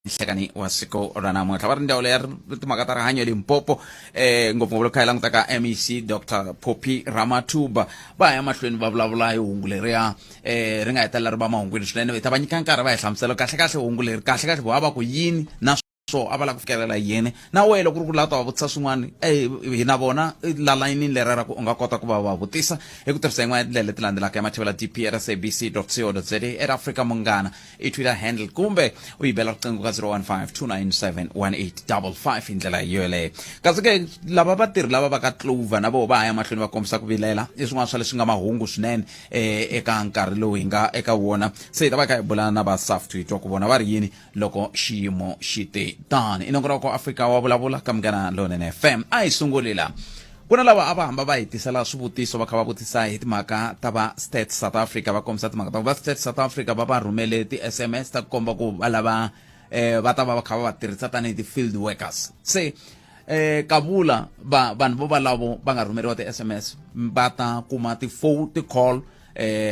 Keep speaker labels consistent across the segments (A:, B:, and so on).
A: Nhlekani wa siku ra namuntlha va ri ndzawulo ya timhaka ta rihanyo Limpopo ngopfungopfu loko kha hi languta ka MEC Dr Phophi Ramathuba va ya mahlweni va vulavula hi hungu leriya ri nga hetelela ri va mahungwini swinene. Hi ta va nyika nkarhi va hi hlamusela kahle kahle hungu leri, kahle kahle va va ku yini na swo a va lava ku fikelela yini. Na wehe loko ku ri ku lava ta va vutisa swin'wana, hi na vona la layinini leriya ra ku u nga kota ku va va vutisa hi ku tirhisa yin'wana ya tindlela leti landzelaka ya Mathebela DP at sabc co za, at Africa Munghana i Twitter handle, kumbe u yi bela riqingho ka 015 297 1855 hi ndlela yoleyo. Kasi ke lava vatirhi lava va ka Clover na voho va ha ya mahlweni va kombisa ku vilela. I swin'wana swa leswi nga mahungu swinene eka nkarhi lowu hi nga eka wona. Se hi ta va kha hi bula na va SAFTU hi twa ku vona va ri yini loko xiyimo xi te tani. I nongonoko Afrika wa Vulavula ka Munghana Lonene FM. A hi sunguli la ku na lava a va hamba va hi tisela swivutiso, va kha va vutisa hi timhaka ta va Stats South Africa, va kombisa timhaka ta va Stats South Africa va va rhumele ti-SMS ta ku komba ku va lava va ta va va kha va va tirhisa tanihi ti-field workers. Se kavula va vanhu vo valavo va nga rhumeriwa ti-SMS va ta kuma ti-phone ti-call,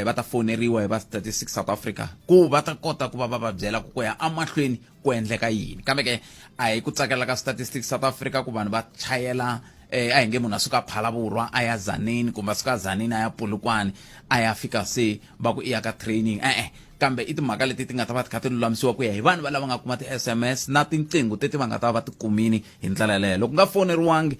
A: va ta foneriwa hi va Statistics South Africa ku va ta kota ku va va va byela ku ku ya emahlweni ku endleka yini. Kambe ke a hi ku tsakela ka Statistics South Africa ku vanhu va chayela, a hi nge munhu a suka Phalavurwa a ya Zanini, kumbe a suka Zanini a ya Polokwane, a ya fika se va ku i ya ka training, e-e. Kambe i timhaka leti ti nga ta va ti kha ti lulamisiwa ku ya hi vanhu va lava nga kuma ti-SMS na tinqingho teti va nga ta va va ti kumini hi ndlela yaleyo. Loko nga foneriwangi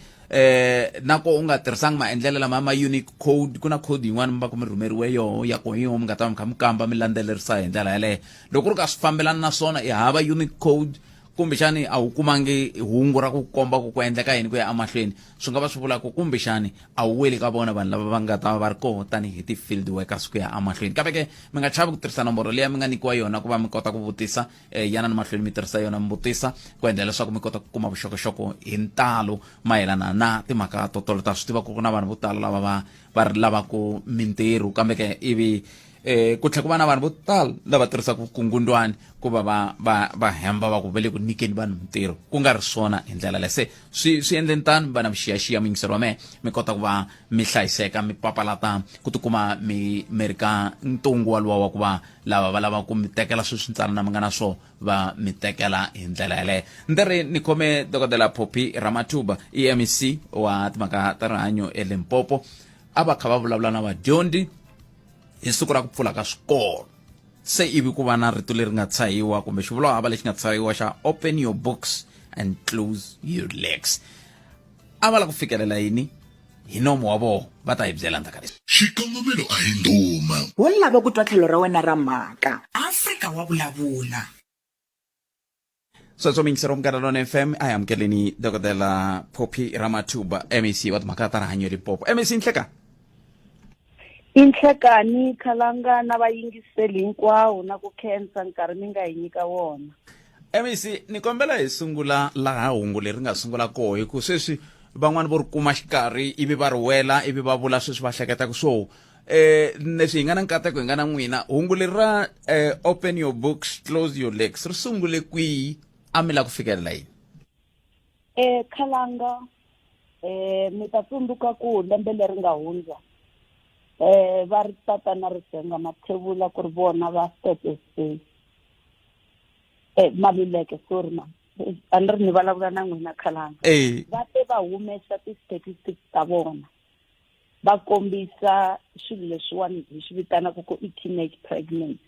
A: na ko u nga tirhisangi maendlelo lama ma unique code, ku na code yin'wana mi va ku mi rhumeriwe yoho ya ko hi yoho mi nga ta va mi kha mi kamba mi landzelerisa hi ndlela yaleyo. Loko ku ri ka swi fambelani na swona, i hava unique code, kumbexani a wu kumangi hungu ra ku komba ku ku endleka yini ku ya emahlweni, swi nga va swi vula ku kumbexani a wu weli ka vona vanhu lava va nga ta va va ri koho tanihi ti-field workers ku ya emahlweni. Kambe ke mi nga chavi ku tirhisa nomboro liya mi nga nyikiwa yona ku va mi kota ku vutisa. Yanani mahlweni mi tirhisa yona mi vutisa ku endlela leswaku mi kota ku kuma vuxokoxoko hi ntalo mayelana na timhaka to tolo. Ta swi tiva ku ku na vanhu vo tala lava va va ri lavaku mintirho, kambe ke ivi ku tlhela ku va na vanhu vo tala lava tirhisaka vukungundwani ku va va va va hemba va ku va le ku nyikeni vanhu mintirho ku nga ri swona hi ndlela leyi. Se swi swi endleni tano, mi va na vuxiyaxiya muyingiseri wa mehe, mi kota ku va mi hlayiseka, mi papalata ku tikuma mi mi ri ka ntungu waluwa wa ku va lava va lava ku mi tekela swilo swintsanana mi nga na swo va mi tekela hi ndlela yaleyo. Ndzi ri ni khome Dokodela Phophi Ramathuba, EMEC wa timhaka ta rihanyo eLimpopo. A va kha va vulavula na vadyondzi hi siku ra ku pfula ka swikolo, se ivi ku va na rito leri nga tshahiwa kumbe xivulwahava lexi nga tshahiwa xa "open your books and close your legs". A va lava ku fikelela yini hi nomo wa voho, va ta hi byela ndzhaku ka leswi.
B: Xikongomelo a hi ndhuma.
C: Wo lava ku twa tlhelo ra wena ra mhaka.
D: Afrika wa vulavula.
A: Sweswo miyingisero Munghana Lona FM, a hi amukeleni Dokodela Phophi Ramathuba, MEC wa timhaka ta rihanyo Limpopo. MEC, nhleka.
E: I nhlekani Khalanga na vayingiseli hinkwawo, na ku khensa nkarhi mi nga hi nyika wona.
A: MEC, ni kombela hi sungula laha hungu leri nga sungula koho, hi ku sweswi van'wani vo ri kuma xikarhi ivi va ri wela ivi va vula sweswi va hleketaka swo. Leswi hi nga na nkateko hi nga na n'wina, hungu leri ra "open your books, close your legs" ri sungule kwihi? A mi lava ku fikelela yini?
E: Khalanga, mi ta tsundzuka ku lembe leri nga hundza va ri tatana Risenga Mathebula ku ri vona va Stats SA, Maluleke, sorry ma, a ni ri ni vulavula na n'wina Khalanga. Va te va humesa ti-statistics ta vona, va kombisa swilo leswiwani hi swi vitanaka ku i teenage pregnancy,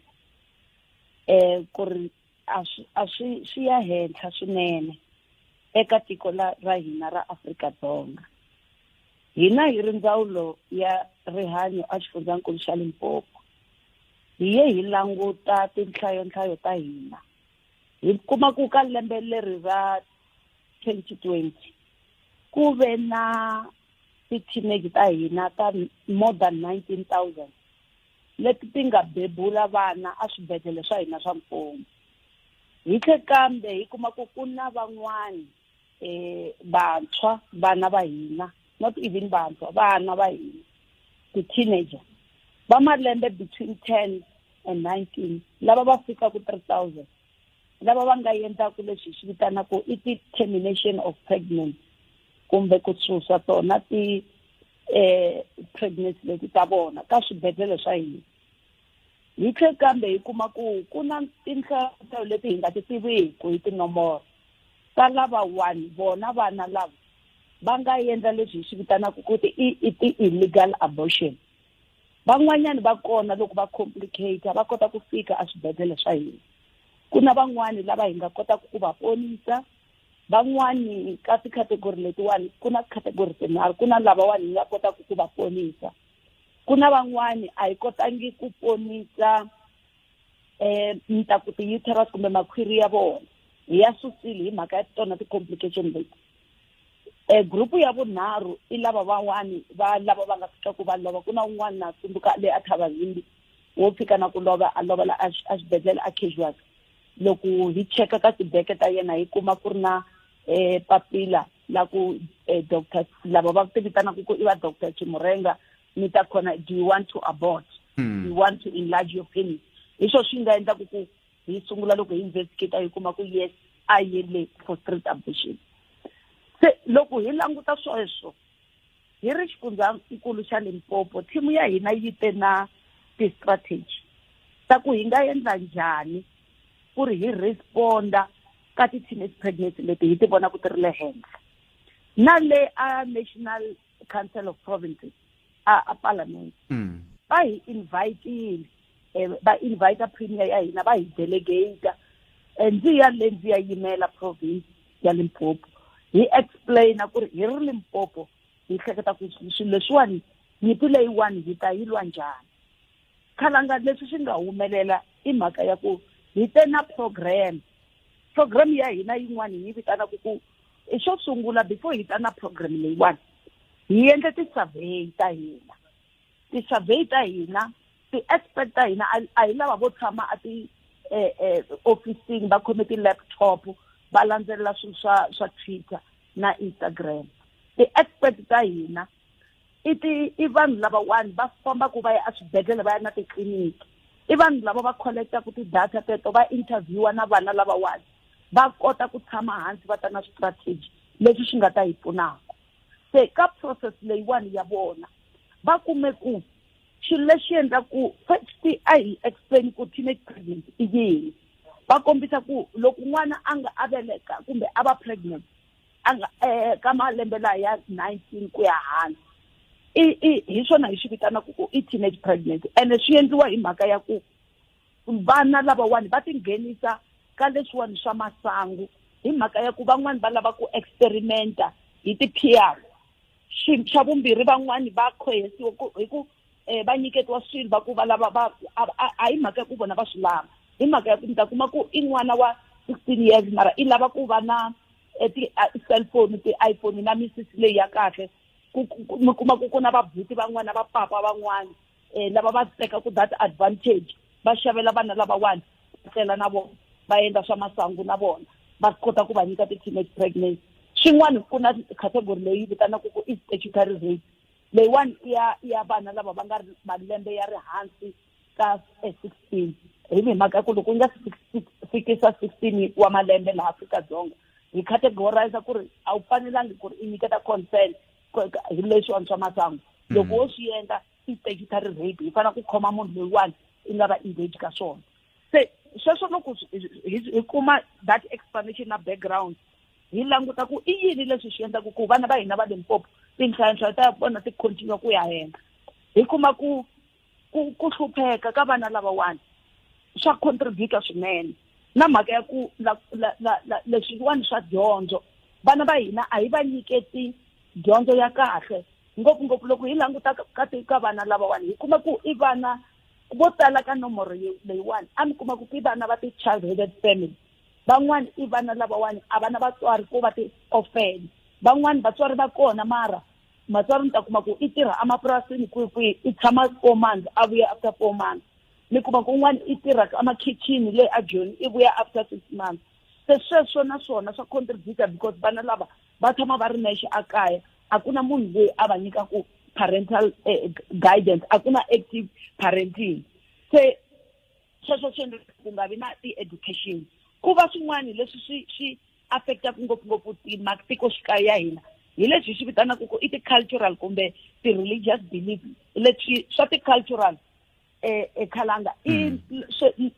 E: ku ri a swi a swi swi ya henhla swinene eka tiko la ra hina ra Afrika-Dzonga. Hina hi ri ndzawulo ya rihanyo a xifundzankulu xa Limpopo, hi ye hi languta tinhlayonhlayo ta hina, hi kuma ku ka lembe leri ra 2020 ku ve na ti-teenage ta hina ta more than 19,000 leti ti nga bebula vana a swibedhlele swa hina swa mfumo. Hi tlhe kambe hi kuma ku ku na van'wani vantshwa, vana va hina, not even vantshwa, vana va hina, ti-teenager va malembe between 10 and 19, lava va fikaka 3000, lava va nga endlaku leswi hi swi vitanaka i ti-termination of pregnancy, kumbe ku susa tona ti pregnancy leti ta vona ka swibedhlele swa hina. Hi tlhe kambe hi kuma ku ku na tinhlayo leti hi nga ti tiviku hi tinomboro ta lava one vona vana lava va nga endla leswi hi swi vitanaka ku ti i ti-illegal abortion. Van'wanyani va kona loko va complicate va kota ku fika eswibedhlele swa hina. Ku na van'wani lava hi nga kotaka ku va ponisa. Van'wani ka ti-category letiwani ku na category tinharhu, ku na lavawani hi nga kotaka ku va ponisa, ku na van'wani a hi kotangi ku ponisa ni ta ku ti-uterus kumbe makhwiri ya vona hi ya susile hi mhaka ya tona ti-complication leti. Group ya vunharhu i lava van'wani va lava va nga fika ku va lova. Ku na un'wana na tsundzuka le a Thabazimbi wo fika na ku lova, a lovela a xibedhlele a casualty. Loko hi cheka ka tibeke ta yena hi kuma ku ri na papila la ku doctor lava va ti vitanaka ku i va Doctor Chimurenga ni ta khona, do you want to abort? Do you want to enlarge your penis? Hi swo swi nga endlaku ku hi sungula loko hi investigate hi kuma ku yes, a yele for street abortion. Se loko hi languta sweswo hi ri xifundzankulu xa Limpopo, team ya hina yi te na ti-strategy ta ku hi nga endla njhani ku ri hi responda ka ti-teenage pregnancy leti hi ti vonaka ti ri le henhla. Na le a National Council of Provinces, a parliament, va hi invitile, va invite premier ya hina, va hi delegate. Ndzi ya le ndzi ya yimela province ya Limpopo, hi explaina ku ri hi ri Limpopo hi hleketa ku swilo leswiwani, nyimpi leyiwani hi ta yi lwa njhani. Khalanga, leswi swi nga humelela i mhaka ya ku hi te na program ya hina yin'wani hi yi vitanaka ku i xo sungula. Before hi ta na program leyiwani, hi endle ti-survey ta hina. Ti-survey ta hina, ti-expert ta hina, a hi lava vo tshama a ti ofisini va khome ti-laptop va landzelela swilo swa Twitter na Instagram. Ti-expert ta hina i ti i vanhu lavawani va fambaka va ya eswibedhlele, va ya na titliliniki, i vanhu lava va collectaka ti-data teto, va interviewa na vana lavawani, va kota ku tshama hansi va ta na strategy leswi swi nga ta hi pfunaka. Se ka process leyiwani ya vona va kume ku xilo lexi endlaku, first a hi explain ku teenage pregnancy i yini. Va kombisa ku loko n'wana a nga a veleka kumbe a va pregnant a nga ka malembe laha ya 19 ku ya hansi, i hi swona hi swi vitanaka ku i teenage pregnancy. Ene swi endliwa hi mhaka ya ku vana lavawani va tinghenisa ka leswiwani swa masangu hi mhaka ya ku van'wani va lava ku experimenta hi ti-PR. Xa vumbirhi, van'wani va khohesiwa hi ku va nyiketiwa swilo va ku va lava va a hi mhaka ya ku vona va swi lava, hi mhaka ya ku mi ta kuma ku i n'wana wa 16 years mara i lava ku va na ti-cellphone, ti-iPhone na misisi leyi ya kahle. Mi kuma ku ku na vabuti van'wana, vapapa van'wana lava va tekaku that advantage, va xavela vana lavawani, va tlela na vona, va endla swa masangu na vona, va kota ku va nyika ti-teenage pregnancy. Xin'wana, ku na category leyi vitanaka ku i statutory rape. Leyiwani i ya vana lava va nga ri malembe ya ri hansi ka 16, hi mhaka ya ku loko u nga fikisa 16 wa malembe laha Afrika-Dzonga, hi categorize ku ri a wu fanelangi ku ri i nyiketa consent hi leswiwani swa masangu. Loko wo swi endla, i statutory rape, hi fanele ku khoma munhu loyiwani i nga va engage ka swona. Se sweswo loko hi kuma that explanation na background, hi languta ku i yini leswi swi endlaku ku vana va hina va Limpopo tinhlayanhlayo ta vona ti continue ku ya henhla. Hi kuma ku hlupheka ka vana lavawani swa contribute swinene, na mhaka ya ku leswiwani swa dyondzo, vana va hina a hi va nyiketi dyondzo ya kahle. Ngopfungopfu loko hi languta ka vana lavawani, hi kuma ku i vana vo tala ka nomoro leyiwani a mi kuma ku i vana va ti-child headed family. Van'wani i vana lavawani a vana vatswari, ko va ti-orphan. Van'wani vatswari va kona, mara vatswari mi ta kuma ku i tirha emapurasini kwihi kwihi, i tshama 4 months, a vuya after 4 months. Mi kuma ku un'wana i tirha emakhixini le a Joni, i vuya after 6 months. Se sweswo na swona swa contribute because vana lava va tshama va ri nexe a kaya, a ku na munhu loyi a va nyikaku parental guidance, a ku na active parenting. Se sweswo swi endla ku nga vi na ti-education. Ku va swin'wana leswi swi affectaka ngopfungopfu matikoxikaya ya hina hi leswi hi swi vitanaka ku i ti-cultural kumbe ti-religious belief. Leswi swa ti-cultural Khalanga i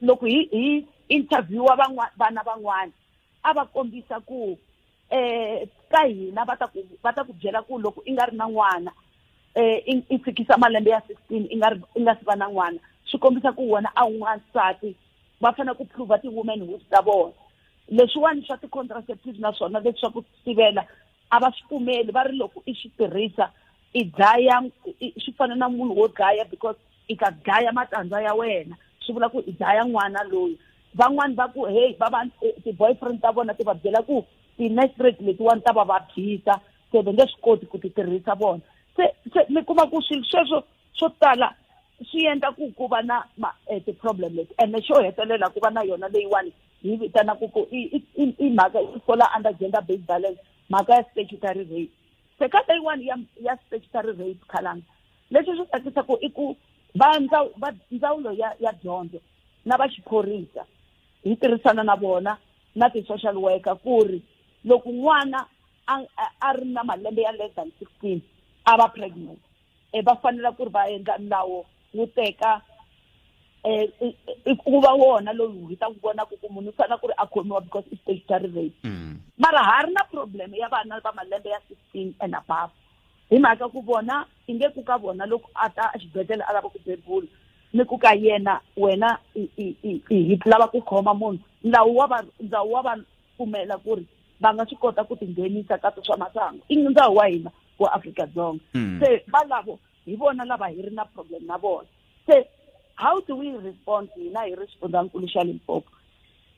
E: loko hi interviewa vana van'wana a va kombisa ku ka hina va ta ku byela ku loko i nga ri na n'wana, i fikisa malembe ya 16, i nga si va na n'wana, swi kombisa ku wena a wu n'wansati. Va fanele ku prove ti-womanhood ta vona. Leswiwani swa ti-contraceptives naswona leswi swa ku sivela a va swi pfumeli. Va ri loko i swi tirhisa i dlaya, swi fana na munhu wo dlaya, because i ta dlaya matandza ya wena, swi vula ku i dlaya n'wana loyi. Van'wani va ku hey, va va ti-boyfriend ta vona ti va byela ku ti-menstruate letiwani ta va vabyisa, se va nge swi koti ku ti tirhisa vona. Se mi kuma ku swilo sweswo swo tala swi endla ku va na ti-problem leti. Ene xo hetelela ku va na yona leyiwani hi vitanaka ku i mhaka i fall under gender based violence, mhaka ya statutory rape. Se ka leyiwani ya statutory rape, Khalanga, leswi swi tsakisaka i ku va ndzawulo ya dyondzo na va xiphorisa hi tirhisana na vona na ti-social worker ku ri loko n'wana a ri na malembe ya less than 16 a va pregnant, va fanela ku ri va endla nawu wu teka ku va wona lowu hi ta ku vona ku munhu u fanele ku ri a khomiwa because i statutory rape. Mara ha ri na problem ya vana va malembe ya 16 and above, hi mhaka ku vona i nge ku ka vona loko a ta exibedhlele a lava ku bebula, ni ku ka yena wena hi lava ku khoma munhu, nawu wa va pfumela ku ri va nga swi kota ku tinghenisa ka swa masangu. I ndzawu wa hina wa Afrika-Dzonga. Se valavo hi vona lava hi ri na problem na vona. Se how do we respond hina hi ri xifundzankulu xa Limpopo?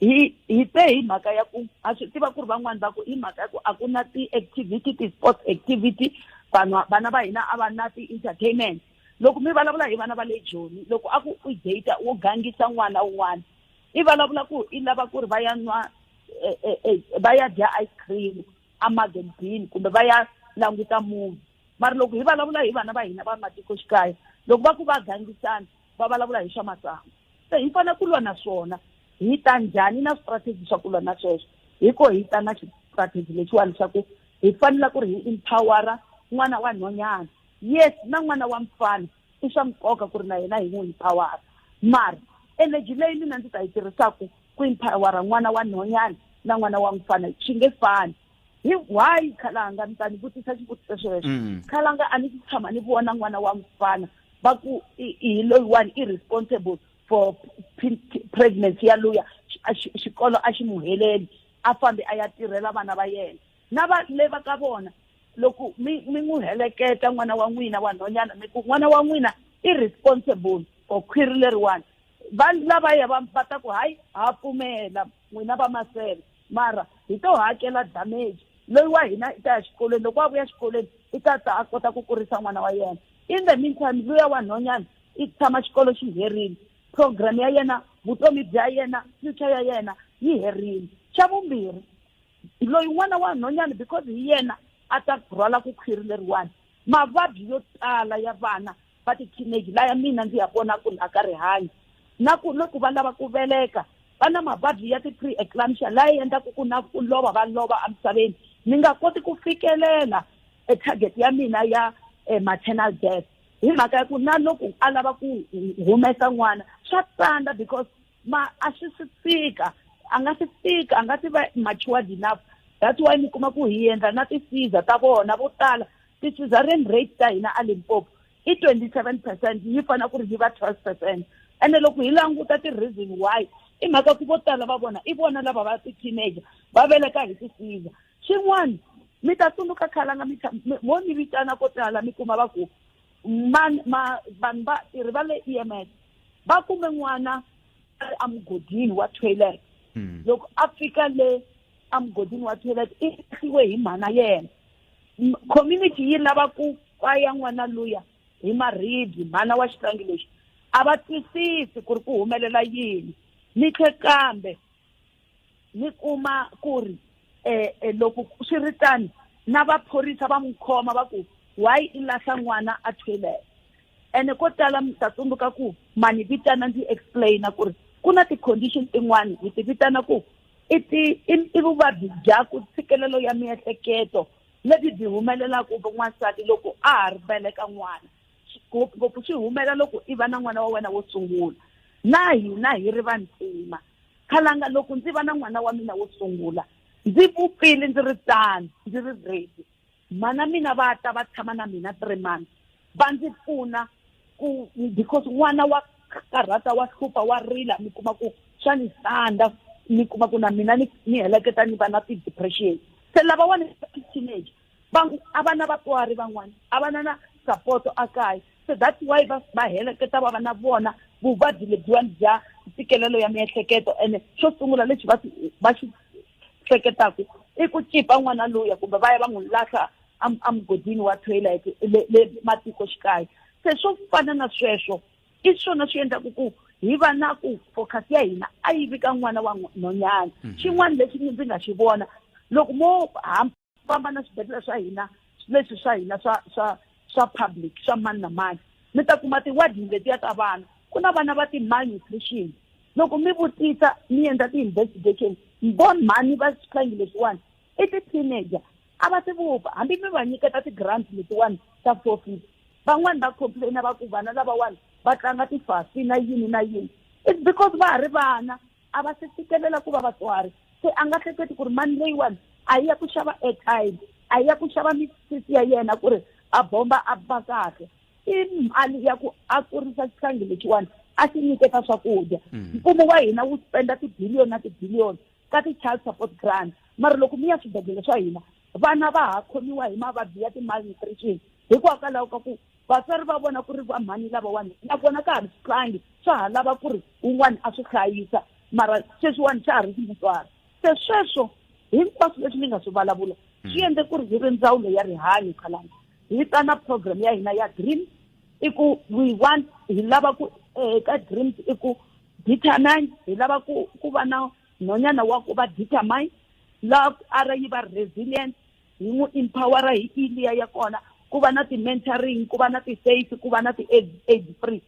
E: Hi te hi mhaka ya ku ha swi tiva ku ri van'wani va ku hi mhaka ya ku a ku na ti-activity, ti-sports activity, vanhu vana va hina a va na ti-entertainment. Loko mi vulavula hi vana va le Joni, loko a ku u data wo gangisa n'wana wun'wana, i vulavula ku i lava ku ri va ya nwa, va ya dya ice cream a Mugg and Bean kumbe va ya languta movie. Mara loko hi vulavula hi vana va hina va matikoxikaya, loko va ku va gangisana, va vulavula hi swa masangu. Se hi fanele ku lwa na swona. Hi ta njhani na strategy swa ku lwa na sweswo? Hi ko hi ta na strategy lexiwani xa ku hi fanele ku ri hi empowera n'wana wa nhwanyana. Yes, na n'wana wa mfana i swa nkoka ku ri na yena hi n'wi empowera, mara energy leyi mina ndzi ta yi tirhisaku ku empowera n'wana wa nhwanyana na n'wana wa mfana swi nge fani. Hi why, Khalanga, mi ta ni vutisa xivutiso xexo? Khalanga, a ni si tshama ni vona n'wana wa mfana va ku hi loyiwani i responsible for pregnancy ya luya. Xikolo a xi n'wi heleli, a fambi a ya tirhela vana va yena na va le va ka vona. Loko mi n'wi heleketa n'wana wa n'wina wa nhwanyana, mi ku n'wana wa n'wina i responsible for khwiri leriwani, va lavaya va ta ku hayi, ha pfumela n'wina va masele, mara hi to hakela damage. Loyi wa hina i ta ya xikolweni, loko a vuya xikolweni i ta ta a kota ku kurisa n'wana wa yena. In the meantime, luya wa nhwanyana i tshama xikolo xi herile, program ya yena, vutomi bya yena, future ya yena yi herile. Xa vumbirhi, loyi n'wana wa nhwanyana, because hi yena a ta rhwala ku khwiri leriwani, mavabyi yo tala ya vana va ti-teenage laya mina ndzi ya vona ku laha ka rihanyo na ku loko va lava ku veleka, va na mavabyi ya ti-pre-eclampsia laya endlaku ku na ku lova, va lova emisaveni. Ni nga koti ku fikelela e target ya mina ya maternal death, hi mhaka ya ku na loko a lava ku humesa n'wana swa tsandza, because ma a swi swi fika, a nga si fika, a nga si va matured enough. That's why mi kuma ku hi endla na ti-caesar ta vona vo tala. Ti-cesarean rate ta hina a Limpopo i 27%, yi fanele ku ri yi va 12%. Ene loko hi languta ti-reason why, i mhaka ku vo tala va vona i vona lava va ti-teenager va veleka hi ti-caesar. Xin'wana mi ta tsundzuka, Khalanga, mo ni vitana ko tala, mi kuma va ku man ma vanhu va tirhi va le EMS va kume n'wana a ri emugodini wa toilet. Loko a fika le emugodini wa toilet, i lahliwe hi mhana yena. Community yi lava ku kwaya n'wana luya hi maribye. Mhana wa xitlangi lexi a va twisisi ku ri ku humelela yini. Ni tlhe kambe ni kuma ku ri loko swi ri tani na vaphorisa va n'wi khoma, va ku why i lahla n'wana a toilet? Ene ko tala mi ta tsundzuka ku mani vitana ndzi explaina ku ri ku na ti-condition tin'wani hi ti vitana ku i ti i vuvabyi bya ku tshikelelo ya miehleketo lebyi byi humelelaka n'wansati loko a ha ri veleka n'wana. Ngopfungopfu swi humela loko i va na n'wana wa wena wo sungula. Na hina hi ri vantima, khalanga loko ndzi va na n'wana wa mina wo sungula, ndzi vupfile ndzi ri tano, ndzi ri ready. Mhana mina va ta va tshama na mina 3 months, va ndzi pfuna ku because n'wana wa karhata, wa hlupha, wa rila, mi kuma ku swa ni tsandza, mi kuma ku na mina ni heleketa ni va na ti-depression. Se lavawani teenage va a va na vatswari van'wana, a va na na support a kaya, so that's why va heleketa va va na vona vuvabyi lebyiwani bya ntshikelelo ya miehleketo. Ene xo sungula lexi va xi hleketaku i ku cipa n'wana luya kumbe va ya va n'wi lahla emugodini wa toilet le matikoxikaya. Se swo fana na sweswo i swona swi endlaku ku hi va na ku focus ya hina a yi vi ka n'wana wa nhonyana. Xin'wana lexi ndzi nga xi vona loko mo famba na swibedhlele swa hina leswi swa hina swa public swa mani na mani, mi ta kuma tiwadini letiya ta vana ku na vana va ti-malnutrition. Loko mi vutisa, mi endla ti-investigation, vo mhani va swihlangi leswiwani i ti-teenager, a va se vupfa. Hambi mi va nyiketa ti-grant letiwani ta 450, van'wani va complaina va ku vana lavawani va tlanga tifasi na yini na yini. It's because va ha ri vana, a va se fikelela ku va vatswari. Se a nga hleketi ku ri mali leyiwani a yi ya ku xava airtime, a yi ya ku xava misisi ya yena ku ri a bomba a va kahle, i mali ya ku a kurisa xihlangi lexiwani, a xi nyiketa swakudya. Mfumo wa hina wu spenda tibiliyoni na tibiliyoni ka ti-child support grant, mara loko mi ya swibedhlele swa hina, vana va ha khomiwa hi mavabyi ya ti-malnutrition hikwalaho ka ku vatswari va vona ku ri vamhani lavawani na vona ka ha ri swihlangi, swa ha lava ku ri un'wana a swi hlayisa, mara sweswiwani xa ha ri mutswari. Se sweswo hinkwaswo leswi ni nga swi vulavula swi endle ku ri hi ri ndzawulo ya rihanyo, khalanga, hi ta na program ya hina ya Dream. I ku we want, hi lava ku ka Dreams i ku determine, hi lava ku va na nhonyana wa ku va determine la a ra yi va resilient, hi n'wi empowera hi iliya ya kona, ku va na ti-mentoring, ku va na ti-safe, ku va na ti-AIDS free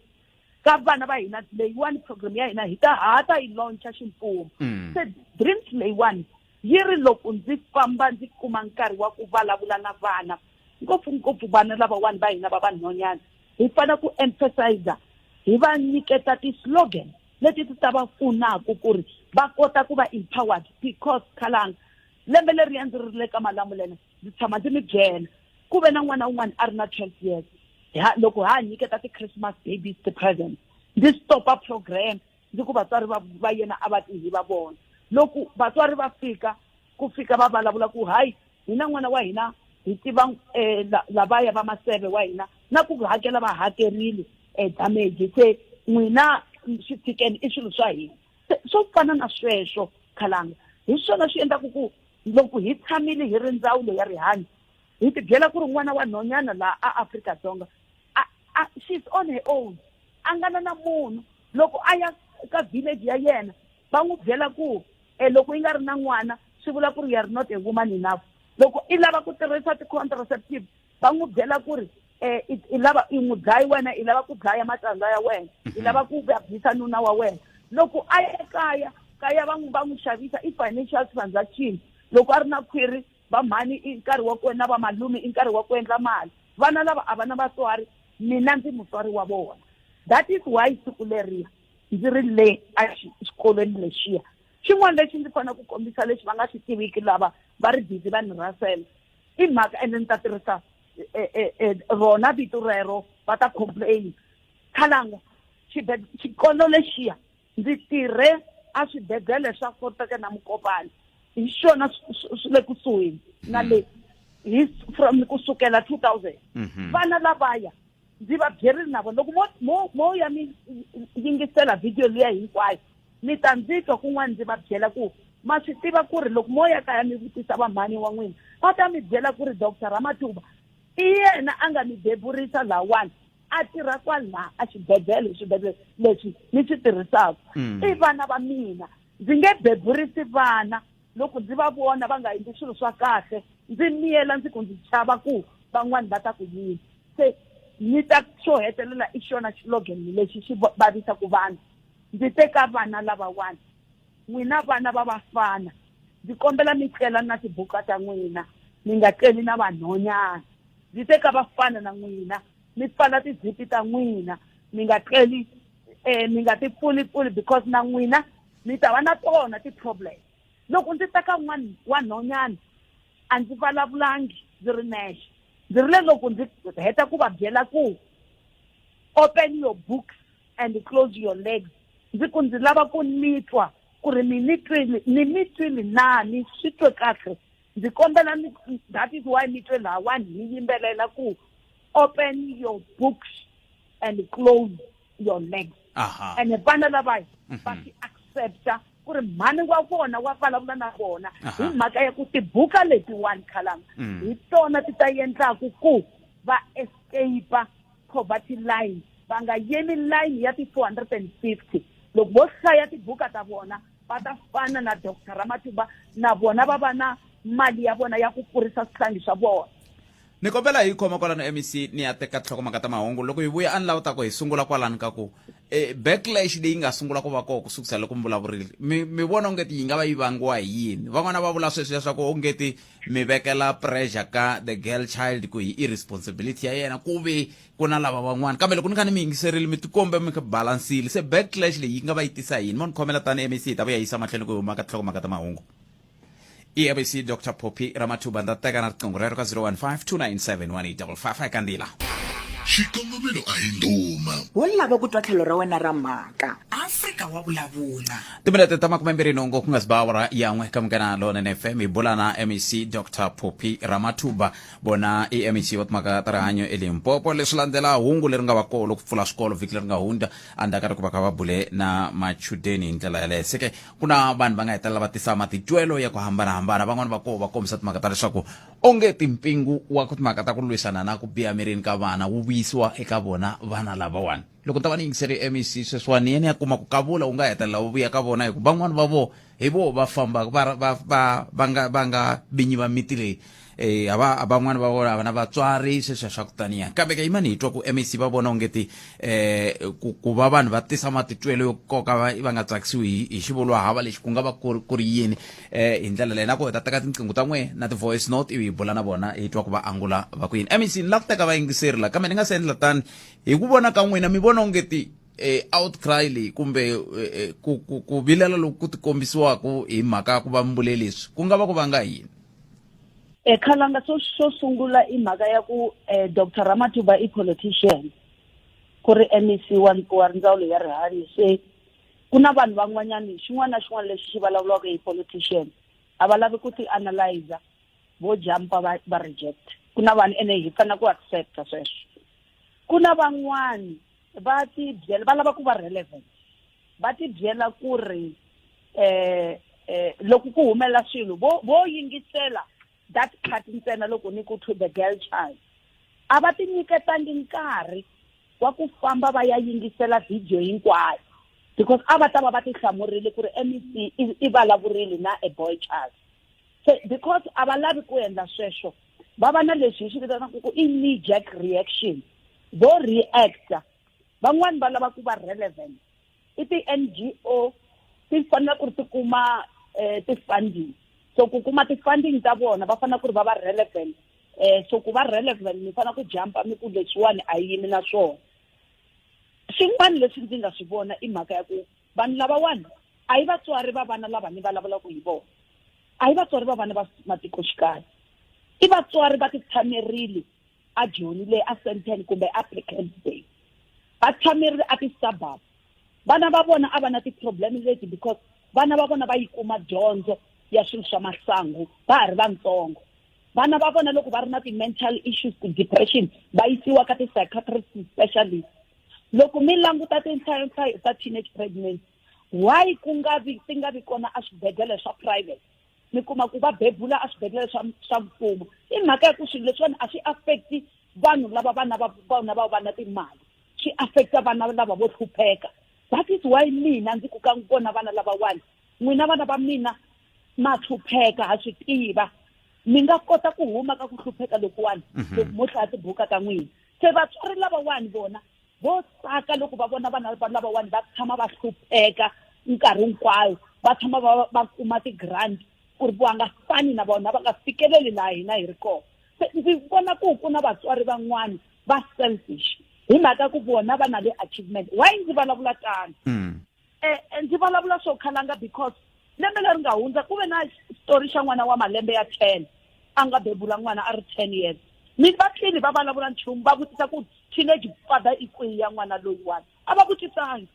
E: ka vana va hina. Leyiwani program ya hina hi ta ha ta yi launcha ximfumo. Se Dreams leyiwani yi ri loko ndzi famba ndzi kuma nkarhi wa ku vulavula na vana, ngopfungopfu vana lavawani va hina va vanhwanyana, hi fanele ku emphasize, hi va nyiketa ti-slogan leti ti ta va pfunaka ku ri va kota ku va empowered. Because khalanga, lembe leriya ndzi ri le ka Malamulele, ndzi tshama ndzi mi byela, ku ve na n'wana wun'wana a ri na 12 years. Loko ha nyiketa ti-Christmas babies ti-presents, ndzi stopa program, ndzi ku vatswari va yena a va ti hi va vona. Loko vatswari va fika, ku fika va vulavula ku hayi, hina n'wana wa hina hi tiva lavaya va maseve wa hina na ku hakela va hakerile damage, se n'wina swi tshikeni, i swilo swa hina. Se swo fana na sweswo, khalanga, hi swona swi endlaku ku loko hi tshamile hi ri ndzawulo ya rihanyo, hi ti byela ku ri n'wana wa nhonyana laha a Afrika-Dzonga she's on her own, a nga na na munhu. Loko a ya ka village ya yena, va n'wi byela ku loko yi nga ri na n'wana swi vula ku ri you are not a woman enough. Loko i lava ku tirhisa ti-contraceptive, va n'wi byela ku ri i lava i n'wi dlayi wena, i lava ku dlaya matandza ya wena, i lava ku vabyisa nuna wa wena. Loko a ya kaya kaya, va n'wi xavisa, i financial transaction. Loko a ri na khwiri, va mhani i nkarhi wa ku na va malume i nkarhi wa ku endla mali. Vana lava a va na vatswari, mina ndzi mutswari wa vona. That is why siku leriya ndzi ri le exikolweni lexiya, xin'wana lexi ndzi fanele ku kombisa lexi va nga xi tiviki lava va ri busy va ni rhasela i mhaka, ende ni ta tirhisa rona vito rero, va ta complain. Khalanga, xikolo lexiya ndzi tirhe a swibedhlele swa Voortrekker na Mokopane, hi xona swi le kusuhi na le hi from kusukela 2000. Vana lavaya ndzi va byerile na vona, loko mo ya mi yingisela video liya hinkwayo, mi ta ndzi twa kun'wana ndzi va byela ku ma swi tiva ku ri loko mo ya kaya mi vutisa vamhani wa n'wina, va ta mi byela ku ri Dr Ramatuba i yena a nga mi beburisa lawani, a tirha kwalaha a xibedhlele, swibedhlele leswi mi swi tirhisaka. I vana va mina, ndzi nge beburisi vana loko ndzi va vona va nga endli swilo swa kahle, ndzi miyela, ndzi ku ndzi chava ku van'wani va ta ku yini. Se ni ta xo hetelela, i xona xilogan lexi xi vavisaka vanhu. Ndzi te ka vana lavawani, n'wina vana va vafana, ndzi kombela mi tlela na tibuka ta n'wina, mi nga tleli na vanhonyana. Ndzi te ka vafana na n'wina. Mi pfala tizipi ta n'wina, mi nga tleli, mi nga ti pfuli-pfuli, because na n'wina mi ta va na tona ti-problem. Loko ndzi teka un'wana wa nhwanyana, a ndzi vulavulangi ndzi ri nexe, ndzi ri le loko ndzi heta ku va byela ku open your books and close your legs, ndzi ku ndzi lava ku mi twa ku ri mi ni twile, ni mi twile na, ni swi twe kahle. Ndzi kombela ni, that is why mi twe lahawani hi yimbelela ku open your books and close your legs. And vana lava va swi accepta ku ri mhani wa vona wa vulavula na vona hi mhaka ya ku tibuka letiwani khalanga hi tona ti ta endlaku ku va escape poverty line, va nga yemi line ya ti 450. Loko vo hlaya tibuka ta vona va ta fana na Doctor Ramatuba, na vona va va na mali ya vona ya ku kurisa swihlangi swa vona.
A: Ni kombela hi khoma kwalano MEC, ni ya teka tinhlokomhaka ta mahungu. Loko hi vuya a ni lava ta ku hi sungula kwalano ka ku backlash leyi nga sungula ku va kona ku sukisa loko mi vulavurile, mi vona ongeti yi nga va yi vangiwa hi yini? Van'wana va vula sweswi leswaku ongeti mi vekela pressure ka the girl child ku hi irresponsibility ya yena, ku ve ku na lava van'wana. Kambe loko ni kha ni mi yingiserile, mi tikombe mi balansile. Se backlash leyi yi nga va yi tisa yini? Mo ni khomela tani MEC, hi ta vuya yisa mahlweni ku hi huma ka tinhlokomhaka ta mahungu. EABC Dr Poppy Ramathuba, ndza teka na riqingho rero ka 015 297 1855. A hi kandziyela.
B: Xikongomelo a hi ndhuma.
C: Wo lava ku twa tlhelo ra wena ra mhaka.
D: Afrika wa vulavula.
A: Timinete ta 28 ku nga si ba awara ya n'we ka Munghana Lonene FM, hi bula na MEC Dr Poppy Ramathuba, vona i MEC wa timhaka ta rihanyo eLimpopo. Leswi landzela hungu leri nga va kona loko pfula swikolo vhiki leri nga hundza, endzhaku ka loko va kha va bule na machudeni hi ndlela yaleyo. Se ke ku na vanhu va nga hetelela va tisa matitwelo ya ku hambanahambana, van'wani va koho va kombisa timhaka ta leswaku onge timpingu wa ku timhaka ta ku lwisana na ku biha mirini ka vana wu vuyisiwa eka vona vana lavawani. Loko ni ta va ni yingiseri MEC sweswiwani, yena ya kuma ku kavula wu nga hetelela wu vuya ka vona, hi ku van'wani va vo hi vo va fambaka va va va va nga va nga vinyi va miti leyi, a va van'wani va vona a va na vatswari, sweswiya swa ku taniya. Kambe ke yimani hi twa ku MEC va vona ongeti ku va vanhu va tisa matitwelo yo koka va nga tsakisiwi hi xivulwa hava lexi, ku nga va ku ri yini hi ndlela leyi. Na ku hi ta teka tinqingho ta n'we na ti-voice note ivi hi bula na vona, hi twa ku va angula va ku yini. MEC, ni lava ku teka vayingiseri la, kambe ni nga se endla tani, hi ku vona ka n'wina mi vona ongeti outcry leyi kumbe ku vilela loku ku tikombisiwaka hi mhaka ya ku va mi vule leswi, ku nga va ku vanga yini?
E: Khalanga, xo sungula i mhaka ya ku Dr Ramathuba i politician, ku ri MEC wa ndzawulo ya rihanyo. Se ku na vanhu van'wanyani, xin'wana na xin'wana lexi xi vulavuriwaka hi politician a va lavi ku ti analyzer, vo jumpa va reject. Ku na vanhu ene hi fanele ku accepta sweswo. Ku na van'wani va ti byela va lava ku va relevant, va ti byela ku ri loko ku humelela swilo vo yingisela that part ntsena. Loko ni ku to the girl child, a va ti nyiketangi nkarhi wa ku famba va ya yingisela video hinkwayo, because a va ta va va ti hlamurile ku ri MEC i vulavurile na a boy child. Se because a va lavi ku endla sweswo, va va na leswi hi swi vitanaka ku i knee jerk reaction, vo reacta. Van'wani va lava ku va relevant, i ti-NGO ti fanele ku ri ti kuma ti-funding, so ku kuma ti-funding ta vona va fanele ku ri va va relevant. So ku va relevant mi fanele ku jumpa mi ku leswiwani a yimi na swona. Swin'wana leswi ndzi nga swi vona i mhaka ya ku vanhu lavawani a hi vatswari va vana lava ni vulavulaka hi vona, a hi vatswari va vana va matikoxikaya, i vatswari va ti tshamerile a Joni le a Sandton kumbe a Pickens Bay, va tshamerile a ti-suburb. Vana va vona a va na ti-problem leti because vana va vona va yi kuma dyondzo ya swilo swa masangu va ha ri vantsongo. Vana va vona loko va ri na ti-mental issues, ti-depression, va yisiwa ka ti-psychiatrist specialist. Loko mi languta tinhlayo ta teenage pregnancy, why ku nga vi ti nga vi kona a swibedhlele swa private? Mi kuma ku va bebula a swibedhlele swa mfumo, i mhaka ya ku swilo leswiwani a swi affecti vanhu lava vana va vona va va na timali, swi affecta vana lava vo hlupheka. That is why mina ndzi ku ka vona vana lavawani, n'wina vana va mina ma hlupheka, ha swi tiva, mi nga kota ku huma ka ku hlupheka lokuwani loko mo hlaya tibuka ta n'wina. Se vatswari lavawani vona vo tsaka loko va vona vana lavawani va tshama va hlupheka nkarhi hinkwawo, va tshama va kuma ti-grant ku ri va nga fani na vona, va nga fikeleli laha hina hi ri kona. Se ndzi vona ku ku na vatswari van'wani Va selfish hi mhaka ku vona va na le achievement. Why ndzi vulavula tano? Ndzi vulavula swo khalanga because lembe leri nga hundza ku ve na story xa n'wana wa malembe ya 10 a nga bebula n'wana a ri 10 years. Mi va tlili va vulavula nchumu, va vutisa ku teenage father i kwihi ya n'wana loyiwani, a va vutisangi.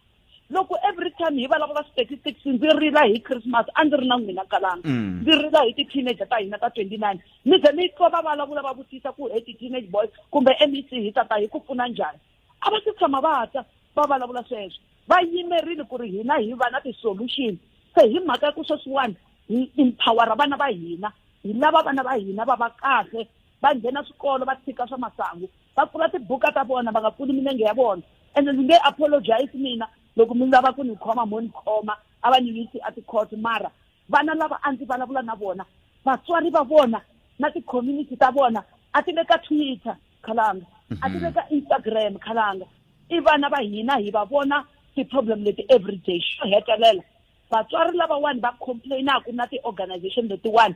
E: Loko every time hi vulavula statistics, ndzi rila hi Christmas, a ndzi ri na n'wina kalanga. Ndzi rila hi ti-teenager ta hina ta 29, mi ze mi twa va vulavula va vutisa ku he ti-teenage boys kumbe MEC hi tata hi ku pfuna njhani. A va se tshama va ta va vulavula sweswo, va yimerile ku ri hina hi va na ti-solution. Se hi mhaka ya ku sweswiwani hi empowera vana va hina, hi lava vana va hina va va kahle, va nghena swikolo, va tshika swa masangu, va pfula tibuka ta vona, va nga pfuli milenge ya vona. Ende ndzi nge apologize mina loko mi lava ku ni khoma, mo ni khoma, a va ni yisi a ti-court. Mara vana lava a ndzi vulavula na vona, vatswari va vona na ti-community ta vona a ti le ka Twitter khalanga, a ti le ka Instagram khalanga. I vana va hina, hi va vona ti-problem leti everyday. Xo hetelela, vatswari lavawani va complainaku na ti-organization letiwani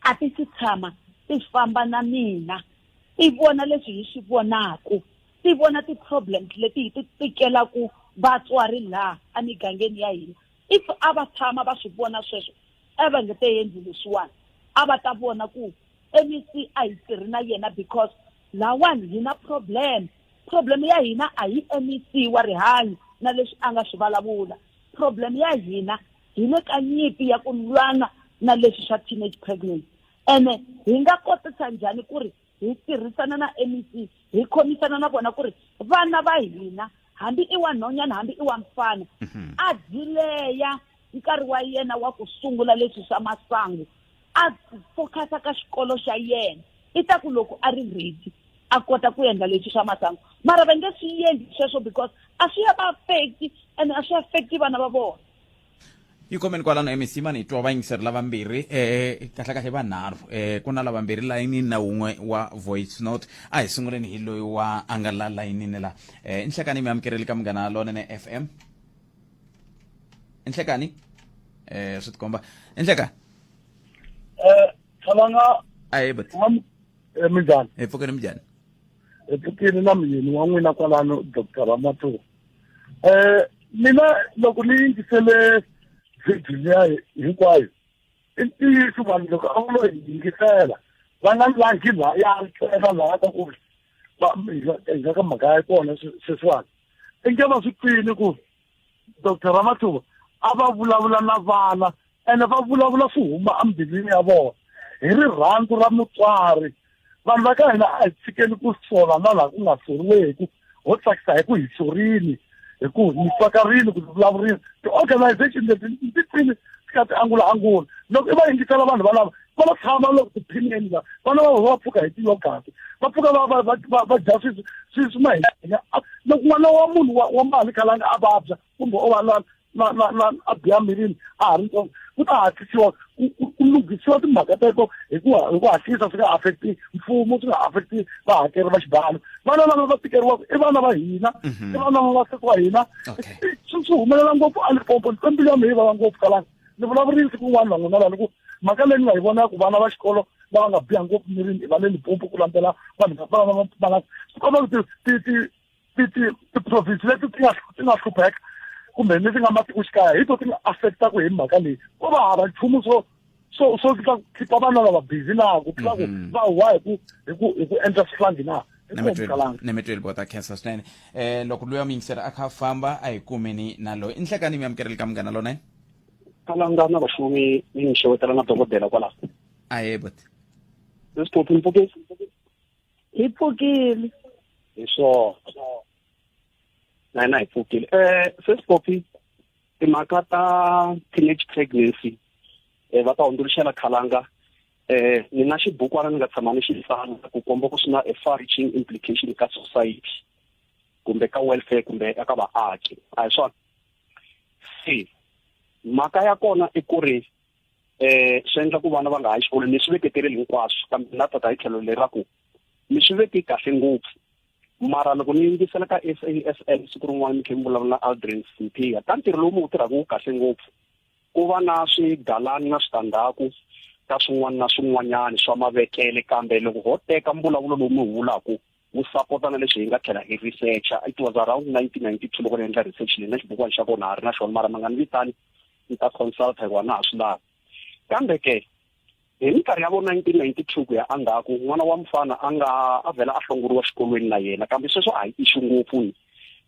E: a ti si tshama ti famba na mina ti vona leswi hi swi vonaku, ti vona ti-problems leti hi ti tikelaku vatswari laha emigangeni ya hina. If a va tshama va swi vona sweswo, a va nge te endli leswiwani. A va ta vona ku MEC a hi tirhi na yena because lawani hi na problem. Problem ya hina a hi MEC wa rihanyo na leswi a nga swi vulavula. Problem ya hina hi le ka nyimpi ya ku lwana na leswi swa teenage pregnancy. Ene hi nga kotisa njhani ku ri hi tirhisana na MEC, hi khomisana na vona ku ri vana va hina, hambi i wa nhonyana hambi i wa mfana, a dileya nkarhi wa yena wa ku sungula leswi swa masangu, a focusa ka xikolo xa yena, i ta ku loko a ri ready a kota ku endla leswi swa masangu. Mara va nge swi endli sweswo because a swi ya va affect, and a swi affect vana va vona.
A: Yi khomeni kwalano MEC mani, hi twa vayingiseri lavambirhi, kahle kahle vanharhu. Ku na lavambirhi layinini na wun'we wa voice note. A hi sunguleni hi loyi wa a nga la layinini la. Nhlekani, mi amukereli ka Munghana Lonene FM. Nhlekani, swi tikomba nhlekani.
F: Thalanga.
A: Ayi but
F: Minjhani?
A: Hi pfukeni, minjhani?
F: Hi pfukile na muyeni wa n'wina kwalano, Dr Ramathuba. Mina loko ni yingisele video liya hinkwayo, i ntiyiso vanhu loko a vo lo yingisela va nga langi laya ntsena laya ka ku hi nga ka mhaka ya kona sweswiwani, i nge va swi twini ku Dr Ramathuba a va vulavula na vana, ene va vulavula swi huma embilwini ya vona hi rirhandzu ra mutswari. Vanhu va ka hina a hi tshikeni ku sola na laha ku nga soriweku, ho tsakisa hi ku hi sorini, hi ku hi tsakarini ku vulavurini. Ti-organization leti ti twini ti ka ti angula angula. Loko i va yingisela vanhu valava va va tshama loko tiphineni la, vana va va pfuka hi ti-yogurt, va pfuka va va va va dya swi swi mahenya. Loko n'wana wa munhu wa mali khalanga a vabya kumbe o va na na na na a biha mirini a ha ri ntsongo, ku ta hatlisiwa ku lunghisiwa timhaka teto hi ku hatlisa, swi nga affecti mfumo, swi nga affecti vahakeri va xibalo. Vana lava va tikeriwaka i vana va hina, i vana va vasesi wa hina. Swi humelela ngopfu a Limpopo. Ni mbilu ya mina yi vava ngopfu kalanga ni vulavurile siku rin'wana na n'wina lani ku mhaka leyi ni nga yi vona ku vana va xikolo lava nga biha ngopfu mirini i va le Limpopo ku landzela vanhu va va swi komba ku ti-province leti ti nga hlupheka kumbe leti nga matikoxikaya hi to ti nga affectaku hi mhaka leyi. Ko va hava nchumu swo ta khipa vana lava busy na ku tlula ku va huwa hi ku endla swihlangi na.
A: Nemetweli bota, khensa swinene. Loko luya muyingiseri a kha a famba, a hi kumeni na loyi. Nhlekani, mi amukereli ka Munghana Lonene.
G: Kalanga na vaxumi, mi ni xewetela na dokodela kwalaho.
A: Ahe bot.
G: Leswi mpfukile?
E: Hi pfukile.
G: Hi swona, na hina hi pfukile. Sesi Poppy, timhaka ta teenage pregnancy, va ta hundzuluxela khalanga. Ni na xibukwana ni nga tshama ni xi tsala ku komba ku swi na a far reaching implication ka society kumbe ka welfare kumbe eka vaaki, a hi swona? Se mhaka ya kona i ku ri swi endla ku vana va nga ha yi xikolweni. Ni swi veketeleli hinkwaswo, kambe na tata hi tlhelo lera ku mi swi veki kahle ngopfu. Mara loko ni yingisela ka SAFM siku rin'wana mi khe mi vulavula na Aldrin Cynthia ka ntirho lowu mi wu tirhaka wu kahle ngopfu, ku va na swigalani na switandzhaku ka swin'wana na swin'wanyana swa mavekele, kambe loko ho teka mbulavulo lowu mi wu vulaku. Wu sapota na leswi hi nga tlhela hi researcha. It was around 1992 loko ni endla research leyi, na xibukwana xa kona ha ri na xona, mara ma nga ni vitani ni ta consulta hikuva na ha swi lavi. Kambe ke hi minkarhi ya vo 1992 ku ya endzhaku, n'wana wa mufana a nga a vhela a hlongoriwa xikolweni na yena, kambe sweswo a hi issue ngopfu. Ni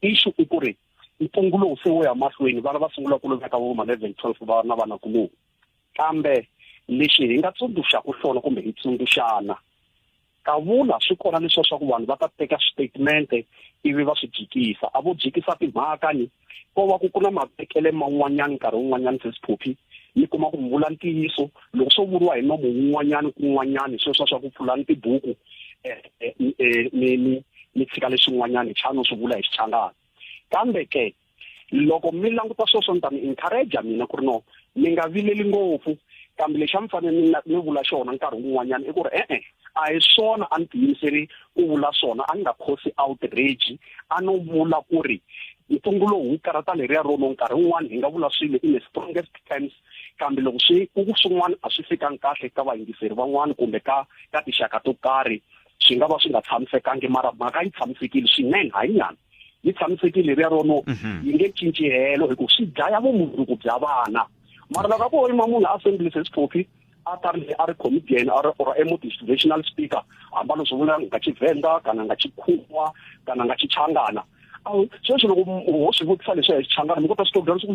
G: issue i ku ri ntungu lowu se wo ya mahlweni, vana va sungula ku loveka vo ma 11 12 va na vanakuloni. Kambe lexi hi nga tsundzuxaka xona kumbe hi tsundzuxana, kavula swi kona leswiya swa ku vanhu va ta teka switatemente ivi va swi jikisa. A vo jikisa timhaka ni ko va ku ku na mavekele man'wanyana nkarhi wun'wanyana sesi Phophi, mi kuma ku mi vula ntiyiso loko swo vuriwa hi nomu wun'wanyana kun'wanyana, sweswiya swa ku pfulani tibuku mi mi mi tshika leswin'wanyana hi chano swi vula hi Xichangana. Kambe ke loko mi languta sweswo, ni ta mi encourage mina ku ri no, mi nga vileli ngopfu, kambe lexi a mi fanele mi mi vula xona nkarhi wun'wanyana i ku ri e-e, a hi swona a ni tiyimiseli ku vula swona, a ni nga khosi outrage, a no vula ku ri ntungu lowu wu karata leriya ro no nkarhi wun'wana hi nga vula swilo in the strongest terms, kambe loko swi ku swin'wana a swi fikangi kahle ka vayingiseri van'wana kumbe ka ka tinxaka to karhi, swi nga va swi nga tshamisekangi, mara mhaka yi tshamisekile swinene, hayi nyana yi tshamisekile leriya ro no yi nge cinci helo, hi ku swi dlaya vumundzuku bya vana. Mara loko a ko yima munhu a assembly sesi Phophi a ta ri a ri comedian a ri or a motivational speaker, hamba lo swi vula nga Tshivenda kana nga Tshikhuwa kana nga Xichangana, sweswi loko ho swi vutisa leswi hi Xichangana, mi kota swi twa ku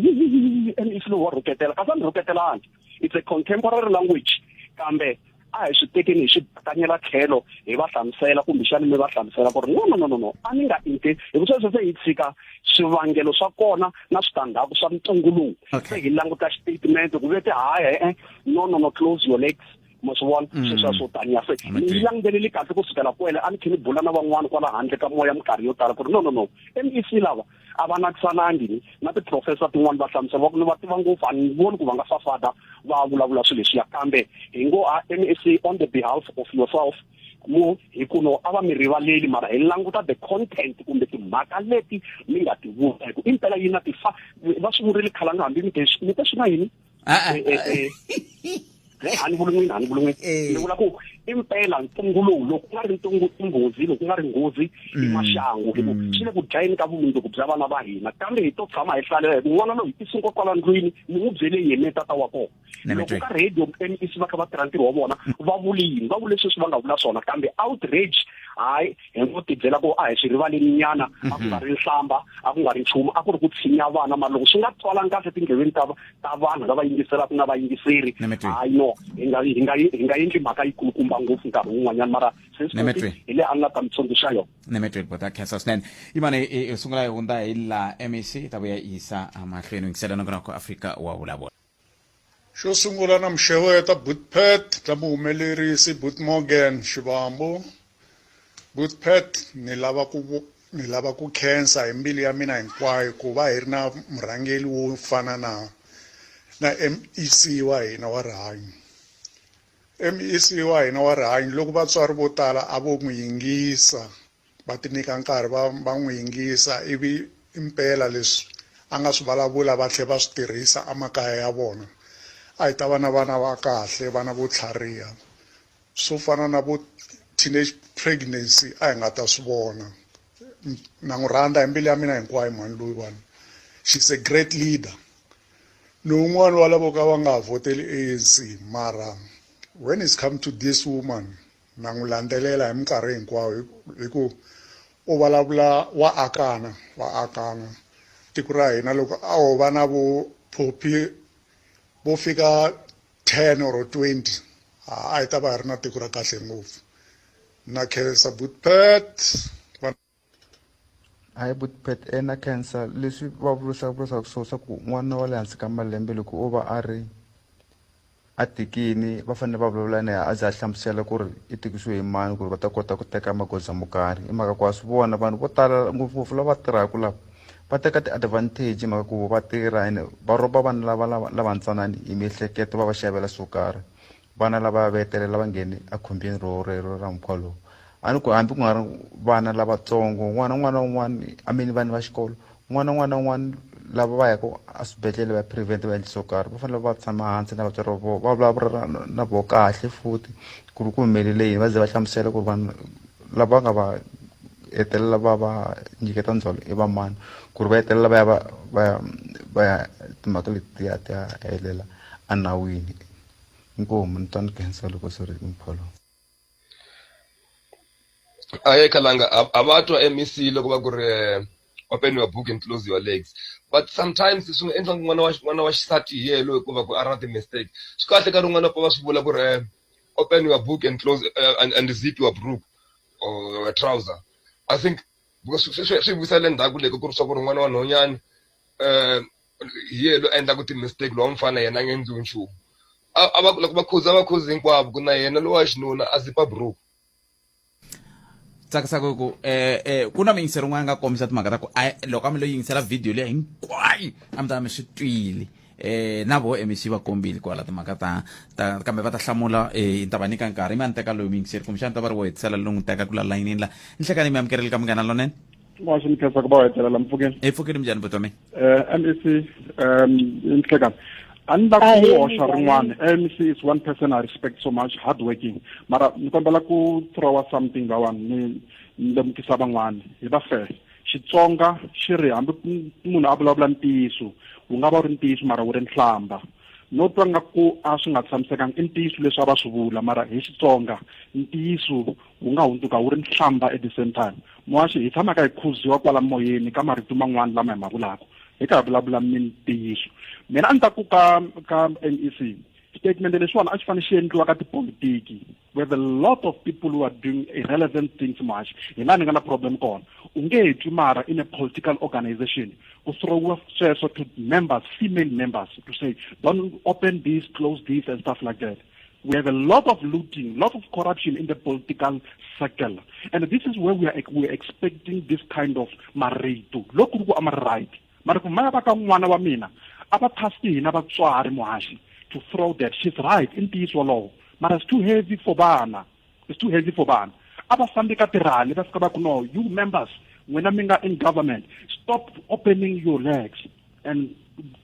G: MEC lowu wa rhuketela, kasi a ni rhuketelangi. It's a contemporary language, kambe a hi swi tekeni hi swi bakanyela tlhelo, hi va hlamusela kumbexani mi va hlamusela ku ri no, no, no, no, no, a ni nga inte hi ku sweswo se hi tshika swivangelo swa kona na switandzhaku swa ntungu lowu, se hi languta xitatement ku vete hayi, e no, no, no, close your legs, ma swi vona sweswiya swo taniya. Se ni yi languteleli kahle kusukela kwele, a ni khe ni bula na van'wana kwala handle ka moya minkarhi yo tala ku ri no, no, no, MEC lava a va nakisanangi ni na ti-professor tin'wani, va hlamusela va ku ni va tiva ngopfu, a ni voni ku va nga fafada va vulavula swilo leswiya. Kambe hi ngo a MEC, on the behalf of yourself mo hi ku no a va mi rivaleli, mara hi languta the content kumbe timhaka leti mi nga ti vula, hi ku impela yi na tifa va swi vurile khalanga, hambi mi te mi te swi na yini. A ni vuli n'wina, a ni vuli n'wina, ni vula ku impela ntungu lowu loko ku nga ri ntungu i nghozi, loko ku nga ri nghozi i maxangu, hi ku swi le ku dlayeni ka vumundzuku bya vana va hina. Kambe hi to tshama hi hlalela, hi ku n'wana loyi i sungula kwala ndlwini, ni n'wi byele yena tata wa kona loko ka radio MEC va kha va tirha ntirho wa vona, va vule yini, va vule sweswi va nga vula swona, kambe outrage hayi, hi ngo tibyela ku a hi swi rivaleni nyana, a ku nga ri nhlamba, a ku nga ri nchumu, a ku ri ku tshinya vana. Mara loko swi nga twalanga kahle tindleveni ta ta vanhu lava yingiselaka na vayingiseri, hayi no, hi nga hi nga hi nga endli mhaka yi kulukumba ngopfu nkarhi wun'wanyana, mara sesi hi le a nga ta mi tsundzuxa yona.
A: Nemetweni bota, khensa swinene. Yimane i sungula hi hundza hi la MEC ta vuya yisa mahlweni yingisela nongonoko Afrika wa vulavula.
H: Xo sungula na muxeweta Butpet na muhumelerisi But Morgan Xivambu. Butpet ni lava ku ni lava ku khensa hi mbilu ya mina hinkwayo ku va hi ri na murhangeri wo fana na na MEC wa hina wa rihanyo. MEC wa hina wa rihanyo loko vatswari vo tala a vo n'wi yingisa va ti nyika nkarhi va va n'wi yingisa, ivi impela leswi a nga swi vulavula va tlhela va swi tirhisa emakaya ya vona, a hi ta va na vana va kahle, vana vo tlhariha. Swo fana na vo teenage pregnancy a hi nga ta swi vona. Na n'wi rhandza hi mbilu ya mina hinkwayo mhani loyiwani, she's a great leader. Ni wun'wani wa lavo ka va nga vhoteli ANC, mara when it's come to this woman na n'wi landzelela hi minkarhi hinkwayo, hi ku u vulavula wa akana, wa akana tiko ra hina. Loko a ho va na vo Phophi vo fika 10 or 20, a hi ta va hi ri na tiko ra kahle ngopfu. Na khensa Butpet.
I: Hayi Butpet, na khensa leswi va vurisaka swona swa ku n'wana wa le hansi ka malembe loko o va a ri a tikini, va fanele va vulavula na yena a ze a hlamusela ku ri i tikisiwe hi mani, ku ri va ta kota ku teka magoza mo karhi. Hi mhaka ku wa swi vona vanhu vo tala ngopfungopfu lava tirhaka lava va teka ti-advantage hi mhaka ku va tirha ene va rhoba vanhu lava lava lavantsanani hi miehleketo, va va xavela swo karhi. Vana lava va hetelela va nghene ekhombyeni ro rero ra mukhuva lowu. A ni ku hambi ku nga ri vana lavatsongo, n'wana un'wana na un'wana, I mean vana va xikolo, n'wana un'wana na un'wana lava va yaka eswibedhlele va ya prevent va endla swo karhi, va fanele va tshama hansi na vatswari va vona, va vulavula na vona kahle futhi ku ri ku humelele yini, va ze va hlamusela ku ri vanhu lava nga va hetelela va va nyiketa ndzhwalo i va mani ku ri va hetelela va ya va va ya va ya timhaka leti ti ya ti ya helela enawini inkomu ni twa ni khensa loko swi ri mpholo
J: Ahee Khalanga a va twa M_E_C loko va ku ri open your book and close your legs but sometimes swi nga endla n'wana wa n'wana wa xisati hi yena loyi ko va ku a ri na ti-mistake swi kahle nkarhi wun'wani va pfa va swi vula ku ri open your book and close and zip your brook or your trouser I think because swi swi swi vuyisela le ndzhaku le ku ri swa ku ri n'wana wa nhwanyana hi yena loyi a endlaka ti-mistake lowa mufana yena a nga endliwi nchumu a a va loko va khuza va khuzi hinkwavo ku na yena lowa xinuna a zipa buruku.
A: Tsakisaka hi ku eh eh ku na muyingiseri un'wana a nga kombisa timhaka ta ku a loko a mi lo yingisela video liya hinkwayo a mi ta va mi swi twile eh na vo MEC va kombile kwala timhaka ta ta kambe va ta hlamula eh ni ta va nyika nkarhi mi a ni teka loyi muyingiseri kumbexana ta va ri wo hetisela loyi n'wi teka ku la layinini la nhlekani mi amukerile ka munghana lonene
F: wa xi ni khensa ku va hetelela mpfukeni
A: hi pfukeni minjhani buti wa mina
F: MEC nhlekani a ni la ku hoxa rin'wana MEC is one person I respect so much hard working mara ni kombela ku throwa something lawani ni ni lemukisa van'wani hi va fair Xitsonga xi ri hambi munhu a vulavula ntiyiso wu nga va wu ri ntiyiso mara wu ri nhlamba no twa nga ku a swi nga tshamisekanga i ntiyiso leswi a va swi vula mara hi Xitsonga ntiyiso wu nga hundzuka wu ri nhlamba at the same time muhaxi hi tshama ka hi khuziwa kwala moyeni ka marito man'wana lama hi ma vulaka hi ka hi vulavula mintiyiso mina a ni ta ku ka ka M_E_C statement lexiwani a xi fanele xi endliwa ka tipolitiki we have a lot of people who are doing irrelevant things muhaxi hi laha ni nga na problem kona u nge he twi mara in a political organization ku throwa sweswo to members female members to say don't open this close this and stuff like that We have a lot of looting, lot of corruption in the political circle. And this is where we are, we are expecting this kind of marito. Loko ku ama right. Mara ku maya va ka n'wana wa mina, a va task hina vatswari muhaxi to throw that. She's right, i ntiyiso wolowo. Mara it's too heavy for vana. It's too heavy for vana. A va fambi ka tirhali va fika va ku no, you members, n'wina mi nga in government, stop opening your legs and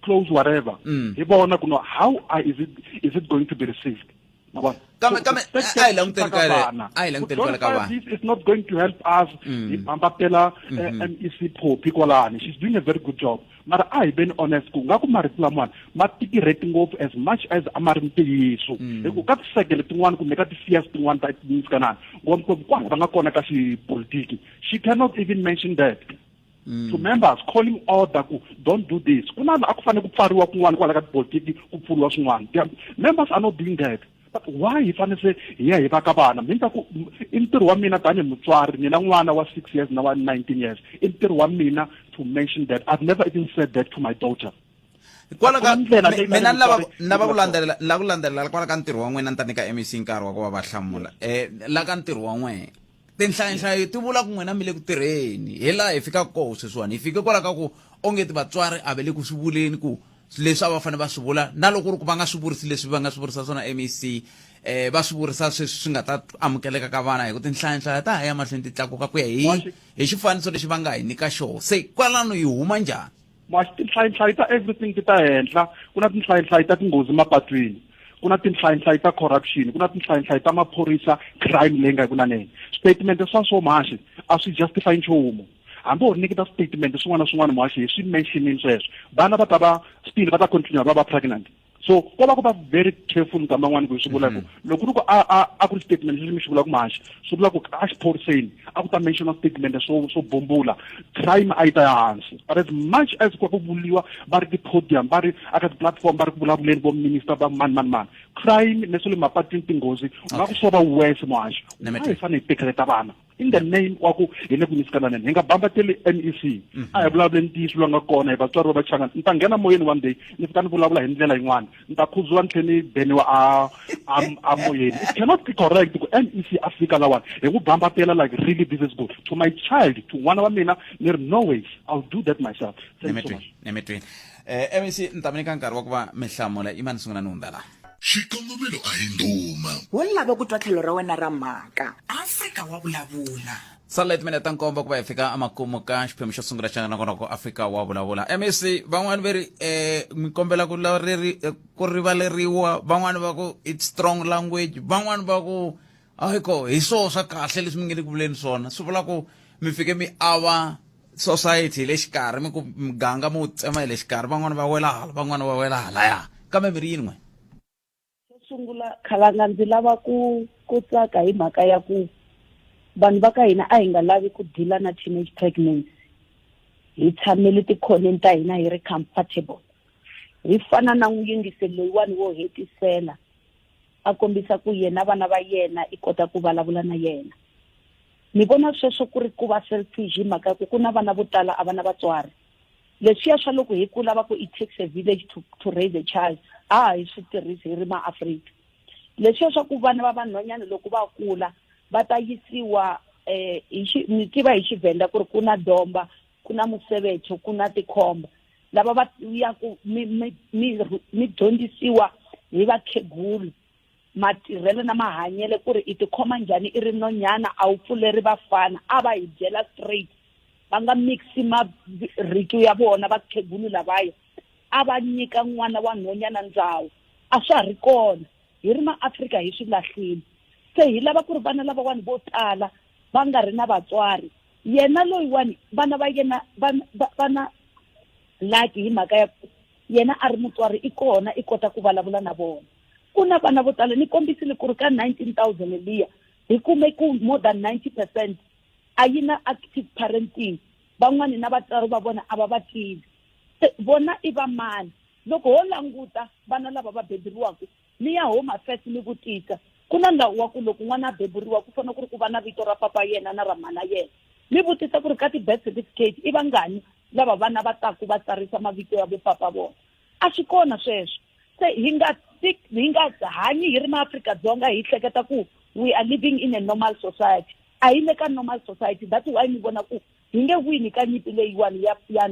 F: close whatever. Hi vona ku no how are, is it is it going to be received?
A: Kambe kambe a hi languteni ka a hi languteni kwala ka vanhu
F: this is not going to help us hi bambatela MEC Phophi kwalani she's doing a very good job mara a hi veni honest ku nga ku marito lamawani ma tikirheti ngopfu as much as a ma ri ntiyiso hi ku ka tisekele tin'wana kumbe ka ti-fears tin'wana ta ntsikanani ngopfungopfu kwala va nga kona ka xipolitiki she cannot even mention that to members calling order ku don't do this ku na a ku fanele ku pfariwa kun'wana kwala ka tipolitiki ku pfuriwa swin'wana members are not doing that but why hi fanele se hi ya hi va ka vana mi ta ku i ntirho wa mina tanihi mutswari ni na n'wana wa 6 years na wa 19 years i ntirho wa mina to mention that I've never even said that to my daughter
A: kwala ka mina ni lava ni lava ku landzelela ni lava ku landzelela kwala ka ntirho wa n'wina ni ta nyika MEC nkarhi wa ku va va hlamula eh la ka ntirho wa n'wina tinhlayanhlayo ti vula ku n'wina mi le ku tirheni hi laha hi fikaka koho sweswiwani hi fike kwala ka ku onge ti vatswari a va le ku swi vuleni ku leswi a va fanele va swi vula na loko ku ri ku va nga swi vurisi leswi va nga swi vurisa swona MEC eh va swi vurisa sweswi swi nga ta amukeleka ka vana hi ku tinhlayanhlaya ta ha ya mahlweni ti tlakuka ku ya hi hi xifaniso lexi va nga hi nyika xona se kwalano yi huma njhani
F: Mas tinhlayinhlayi ta everything ti ta henhla ku na tinhlayinhlayi ta tinghozi mapatwini ku na tinhlayinhlayi ta corruption ku na tinhlayinhlayi ta maphorisa crime leyi nga ku naneni statement swa swo mhaxi a swi justify nchumu hambi ho nyiketa statement swin'wana na swin'wana mhaxi hi swi mentionini sweswo vana va ta va still va ta continue va va pregnant so ko va ku va very careful nkama n'wani ku swi vula ku loko ku ri ku a a a ku ri statement lexi mi xi vulaka mhaxi swi vula ku a xiphoriseni a ku ta mention statement swo swo bumbula crime a yi ta ya hansi but as much as ku ku vuliwa va ri ti-podium va ri aka ti-platform va ri ku vulavuleni vo minister va mani mani mani crime ne swa le mapatwini tinghozi u nga ku swo va worse muhaxi a hi fanele hi tekeleta vana in the name wa ku hi le ku nyisikananeni hi nga bambateli MEC a hi vulavuleni ntiyiso lowu nga kona hi vatswari va vachangana ni ta nghena moyeni one day ni fika ni vulavula hi ndlela yin'wana ni ta khuziwa ni tlhe ni beniwa a a a moyeni it cannot be correct ku MEC a fika lawani hi ku bambatela like really this is good to my child to n'wana wa mina ni ri no ways I'll do that myself thank you so much
A: nemetweni eh MEC ni ta mi nyika nkarhi wa ku va mi hlamula yimani sungula ni hundza laha
B: Xikongomelo a hi ndhuma.
C: Wo lava ku twa tlhelo ra wena ra mhaka.
D: Afrika wa vulavula.
A: Sala timinete ta nkombo ku va hi fika emakumu ka xiphemu xo sungula xa nongonoko Afrika wa vulavula. MEC van'wani ve ri eh mi kombela ku leri ku rivaleriwa van'wani va ku it's strong language van'wani va ku ayiko hi swoho swa kahle leswi mi nge le ku vuleni swona swi vula ku Mi fike mi ava society hi le xikarhi, mi ku muganga mi wu tsema hi le xikarhi, van'wana va wela hala, van'wana va wela halaya, kambe mi ri yini n'we?
E: Xo sungula, Khalanga, ndzi lava ku ku tsaka hi mhaka ya ku vanhu va ka hina a hi nga lavi ku deal-a na teenage pregnancy. Hi tshamele tikhoneni ta hina hi ri comfortable. Hi fana na n'wiyingiseli loyiwani wo hetisela a kombisa ku yena vana va yena i kota ku vulavula na yena. Ni vona sweswo ku ri ku va selfish hi mhaka ya ku ku na vana vo tala a va na vatswari. Leswiya swa loko hi kula va ku it takes a village to raise a child, a ha hi swi tirhisi hi ri maAfrika. Leswiya swa ku vana va vanhwanyana loko va kula va ta yisiwa hi xi, ni tiva hi Xivhenda ku ri ku na domba, ku na musevetho, ku na tikhomba. Lava va ya ku mi, mi, mi, mi dyondzisiwa hi vakhegulu matirhelo na mahanyelo ku ri i tikhoma njhani i ri nonyana, a wu pfuleri vafana. A va hi byela straight, va nga mixi marito ya vona vakhegulu lavaya. A va nyika n'wana wa nhonyana ndzawu, a swa ha ri kona. Hi ri maAfrika hi swi lahlile. Se hi lava ku ri vana lavawani vo tala va nga ri na vatswari, yena loyiwani vana va yena va na lucky hi mhaka ya ku yena a ri mutswari i kona i kota ku vulavula na vona. Ku na vana vo tala, ni kombisile ku ri ka 19,000 liya hi kume ku more than 90% a yi na active parenting, van'wani na vatswari va vona a va va tivi. Se vona i va mani? Loko ho languta vana lava va beburiwaka, ni ya Home Affairs ni vutisa, ku na nawu wa ku loko n'wana a beburiwa ku fanele ku ri ku va na vito ra papa yena na ra mhana yena. Ni vutisa ku ri ka ti-birth certificate i vangani lava vana va taku va tsarisa mavito ya vo papa vona? A swi kona sweswo. Se hi nga hi nga hanyi hi ri maAfrika-Dzonga hi hleketa ku we are living in a normal society. A hi le ka normal society. That's why ni vona ku hi nge wini ka nyimpi leyiwani ya, ya,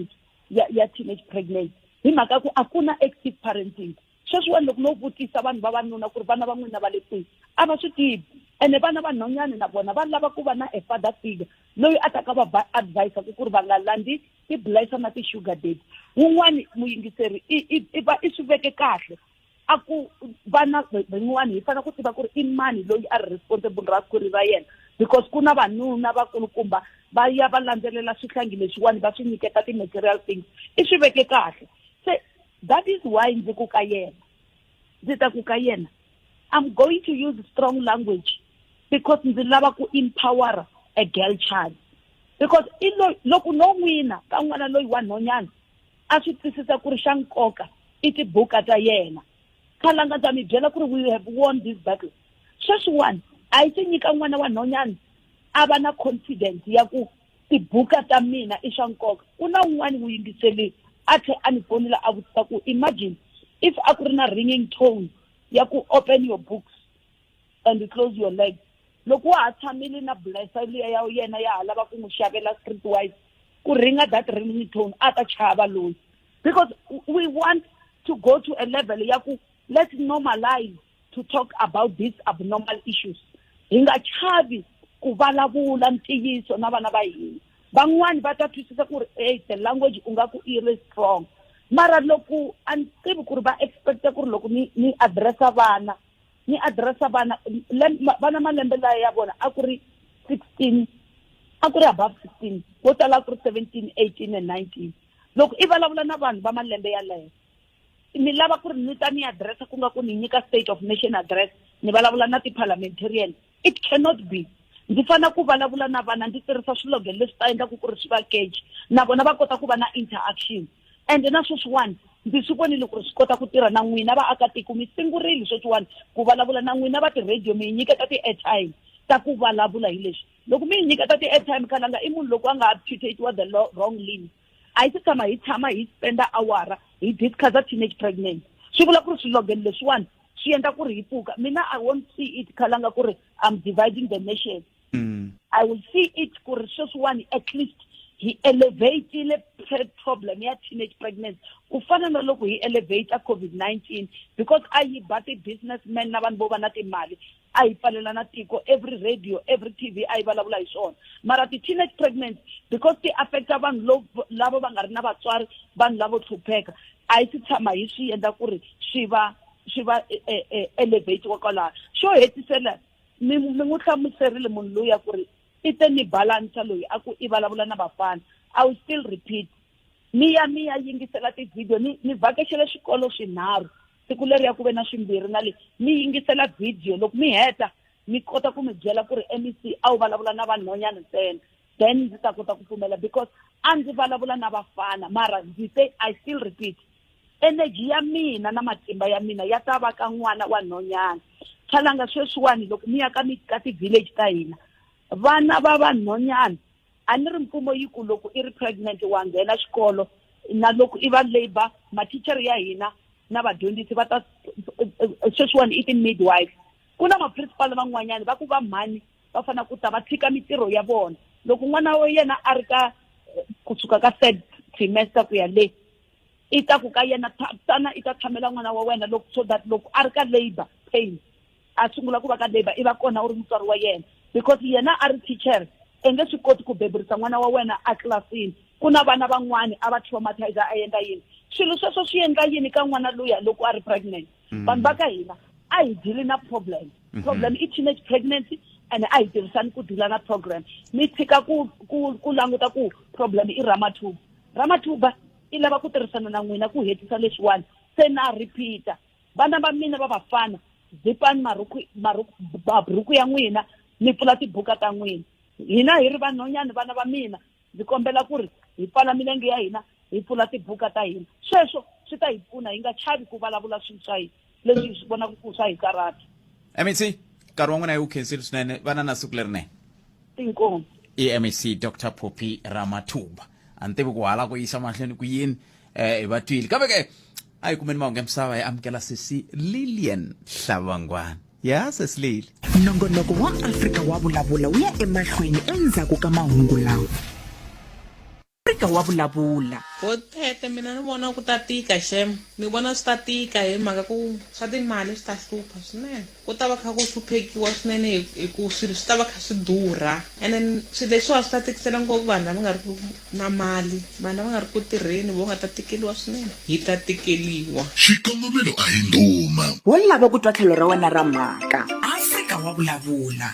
E: ya, ya teenage pregnancy hi mhaka ku a ku na active parenting. Sweswiwani loko no vutisa vanhu vavanuna ku ri vana va n'wina va le kwihi, a va swi tivi. Ene vana vanhwanyana na vona va lava ku va na a father figure loyi a ta ka va advise ku ri va nga landzi ti-blesser na ti-sugar daddy. Wun'wani muyingiseri i swi veke kahle a ku vana van'wani hi fanele ku tiva ku ri i mani loyi a ri responsible ra khwiri ra yena, because ku na vanuna vakulukumba va ya va landzelela swihlangi leswiwani va swi nyiketa ti-material things. I swi veke kahle. Se that is why ndzi ku ka yena, ndzi ta ku ka yena, I'm going to use strong language because ndzi lava ku empower a girl child. Because i loko no n'wina ka n'wana loyi wa nhonyana a swi twisisa ku ri xa nkoka i tibuka ta yena. Khalanga ndza mi byela ku ri we have won this battle. Sweswiwani a yi se nyika n'wana wa nhonyana a va na confidence ya ku tibuka ta mina i swa nkoka. Ku na un'wani muyingiseli a tlhe a ni fonela a vutisa ku imagine if a ku ri na ringing tone ya ku open your books and close your legs. Loko wa ha tshamile na blesser liya ya yena ya ha lava ku n'wi xavela streetwise ku ringa that ringing tone, a ta chava loyi. Because we want to go to a level ya ku let's normalize to talk about these abnormal issues. Hi nga chavi ku vulavula ntiyiso na vana va hina. Van'wani va ta twisisa ku ri hey, the language u nga ku i ri strong, mara loko a ni tivi ku ri va expecta ku ri loko ni addressa vana, ni addressa vana, vana malembe laya ya vona a ku ri 16, a ku ri above 16, vo tala a ku ri 17, 18 and 19. Loko i vulavula na vanhu va malembe yaleyo, ni lava ku ri ni ta ni addressa ku nga ku ni nyika state of nation address, ni vulavula na ti-parliamentarian. It cannot be. Ndzi fanele ku vulavula na vana ndzi tirhisa swilogelo leswi ta endlaku ku ri swi va catch, na vona va kota ku va na interaction. And na sweswiwani ndzi swi vonile ku ri swi kota ku tirha na n'wina vaakatiko, mi sungurile sweswiwani ku vulavula na n'wina va ti-radio, mi yi nyiketa ti-airtime ta ku vulavula hi leswi. Loko mi yi nyiketa ti-airtime, Khalanga i munhu loko a nga amputatiwa the wrong limb. A hi se tshama hi tshama hi spenda awara hi discussa teenage pregnancy. Swi vula ku ri swilogelo leswiwani swi endla ku ri hi pfuka. Mina I won't see it Khalanga ku ri I'm dividing the nation. I will see it ku ri sweswiwani at least hi elevatile problem ya teenage pregnancy ku fana na loko hi elevate COVID-19, because a yi ba ti-businessmen na vanhu vo va na timali, a yi pfalela na tiko, every radio, every TV a yi vulavula hi swona. Mara ti-teenage pregnancy, because ti affecta vanhu lava va nga ri na vatswari, vanhu lavo hlupheka, a yi si tshama hi swi endla ku ri swi va swi va elevate wa kwalaho. Xo hetisela, mi n'wi hlamuserile munhu loyi ya ku ri I te ni balansa loyi a ku i vulavula na vafana. I will still repeat. Mi ya mi ya yingisela ti-video ni ni vhakexele swikolo swinharhu siku leriya ku ve na swimbirhi na le mi yingisela video loko mi heta mi kota ku mi byela ku ri MEC a wu vulavula na vanhwanyana ntsena then ndzi ta kota ku pfumela because a ndzi vulavula na vafana mara ndzi te I still repeat energy ya mina na matimba ya mina ya ta va ka n'wana wa nhwanyana khalanga sweswiwani loko mi ya ka mi ka ti-village ta hina vana va vanhwanyana a ni ri mfumo yi ku loko i ri pregnant wa nghena xikolo na loko i va labor mathichara ya hina na vadyondzisi va ta sweswiwani i ti-midwife ku na ma-principal van'wanyana va ku va mhani va fanele ku ta va tshika mitirho ya vona loko n'wana wa yena a ri ka kusuka ka third trimester ku ya le i ta ku ka yena tana i ta tshamela n'wana wa wena loko so that loko a ri ka labor pain a sungula ku va ka labor i va kona u ri mutswari wa yena because yena a ri teacher i nge swi koti ku beburisa n'wana wa wena a tlilasini ku na vana van'wani a va traumatize a endla yini swilo sweswo swi endla yini ka n'wana luya loko a ri pregnant mm. vanhu va ka hina a hi dili na problem mm-hmm. problem i teenage pregnancy and a hi tirhisani ku dila na program mi tshika ku ku ku languta ku problem i ramathuba ramathuba i lava ku tirhisana na n'wina ku hetisa leswiwani se na repeater vana va mina va vafana zipani marhuku marhuku mabhuruku ya n'wina mi pfula tibuka ta n'wina hina hi ri vanhwanyana vana va mina ndzi kombela ku ri hi pfala milenge ya hina hi pfula tibuka ta hina sweswo swi ta hi pfuna hi nga chavi ku vulavula swilo swa hina leswi hi swi vonaka ku swa hi karhata
A: mec nkarhi wa n'wina yi wu khensile swinene vana na siku lerinene
E: inkomu
A: i mec dr poppy ramathuba a ni tivi ku hala ku yisa mahlweni ku yini eh hi va twile kambe ke a hi kumeni mahungu ya misava hi amukela sesi lilian hlavangwana ya sesi lili
D: Nongonoko wa Afrika wa vulavula wu ya emahlweni endzhaku ka mahungu lawa. Afrika wa vulavula.
K: Bothete mina ni vona ku ta tika xem ni vona swi ta tika hi mhaka ku swa timali swi ta hlupha swinene ku ta va kha ku hluphekiwa swinene hi hi ku swilo swi ta va kha swi durha and then swilo leswiwa swi ta tikisela ngopfu vanhu lava nga ri ku na mali vanhu lava nga ri ku tirheni vo nga ta tikeliwa swinene hi ta tikeliwa.
B: Xikongomelo a hi ndhuma.
C: Wo lava ku twa tlhelo ra wena ra mhaka.
D: Afrika wa vulavula.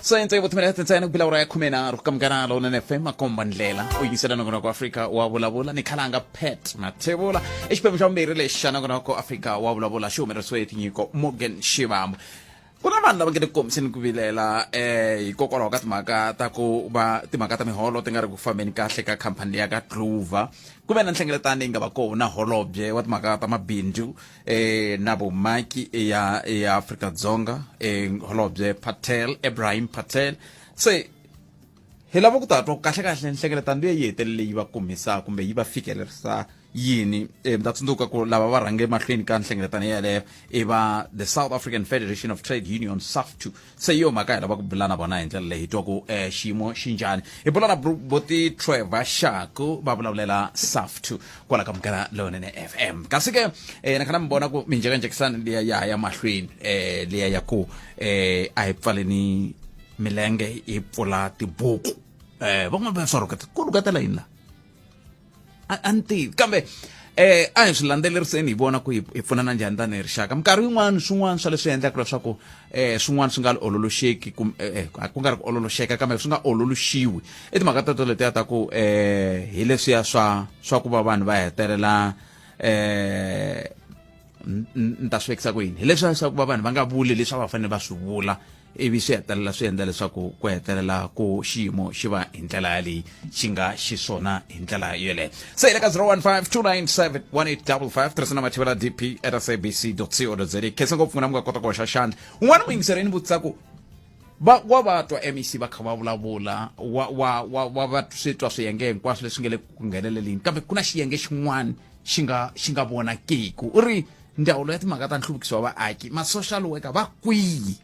A: Sayense yo timela ntsena ku bila ura ya 13 ka Munghana Lonene FM makomba ndlela u yingisela nongonoko Afrika wa vulavula ni khalanga Pat Mathebula i xiphemu xa vumbirhi lexi xa nongonoko Afrika wa vulavula xi humelerisiwe hi tinyiko Morgan Shivambu ku na vanhu lava nge le ku kombiseni ku vilela eh hikokwalaho ka timhaka ta ku va timhaka ta miholo ti nga ri ku fambeni kahle ka khampani ya ka Clover ku ve na nhlengeletano leyi nga va kona holobye wa timhaka ta mabindzu eh na vumaki ya ya Afrika-Dzonga eh holobye Patel Ebrahim Patel se hi lava ku ta twa kahle kahle nhlengeletano leyi yi hetelele yi va kumisa kumbe yi va fikelerisa yini eh, mi ta tsundzuka ku lava va rhange mahlweni ka nhlengeletano yeleyo i va the South African Federation of Trade Unions SAFTU se hi yo mhaka hi lava ku bula na vona hi ndlela leyi hi twa ku um xiyimo xi njhani hi bula na boti Trevor Shaku va vulavulela SAFTU kwala ka Munghana Lonene FM kasi ke um na kha na mi vona ku minjhekanjhekisano liya ya ha ya mahlweni um liya ya ku um a hi pfaleni milenge hi pfula tibuku um van'wana va swa rhuketa ku rhuketela yini la a ni tivi kambe eh a hi swi landzeleriseni hi vona ku hi pfunana njhani tanihi rixaka minkarhi yin'wana swin'wana swa leswi endlaka leswaku eh swin'wana swi nga ololoxeki ku eh, eh ku nga ri ku ololoxeka kambe swi nga ololoxiwi i timhaka teto letiya ta ku eh hi leswiya swa swa ku va vanhu va hetelela eh ni ta swi vekisa ku yini hi leswiya swa ku va vanhu va nga vuli leswi a va fanele va swi vula ivi swi hetelela swi endla leswaku ku hetelela ku xiyimo xi va hi ndlela yaleyi xi nga xiswona hi ndlela yoleyo se hi le ka 015 297 1855 tirhisa na mathivela dp at sabc co za khensa ngopfu n'wina mi nga kota ku hoxa xandla un'wana muyingiserini vutisa ku va wa va twa mec va kha va vulavula wa wa wa wa va swi twa swiyenge hinkwaswo leswi nga le ku ngheneleleni kambe ku na xiyenge xin'wana xi nga xi nga vonakiku u ri ndzawulo ya timhaka ta nhluvukiso wa vaaki ma-social worker va kwihi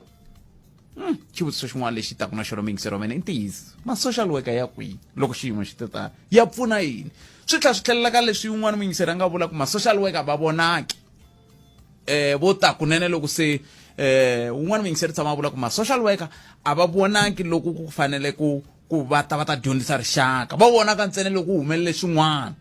A: hmm, xivutiso xin'wana lexi taka na xona muyingiseri wa mina i ntiyiso ma-social worker ya kwihi loko xiyimo xi te tano ya pfuna yini swi tlhela swi tlhelela ka leswi yin'wana muyingiseri a nga vula ku ma-social worker va vonaki eh vo ta kunene loko se eh un'wana muyingiseri tshama a vula ku ma-social worker a va vonaki loko ku fanele ku ku va ta va ta dyondzisa rixaka va vonaka ntsena loko ku humelele swin'wana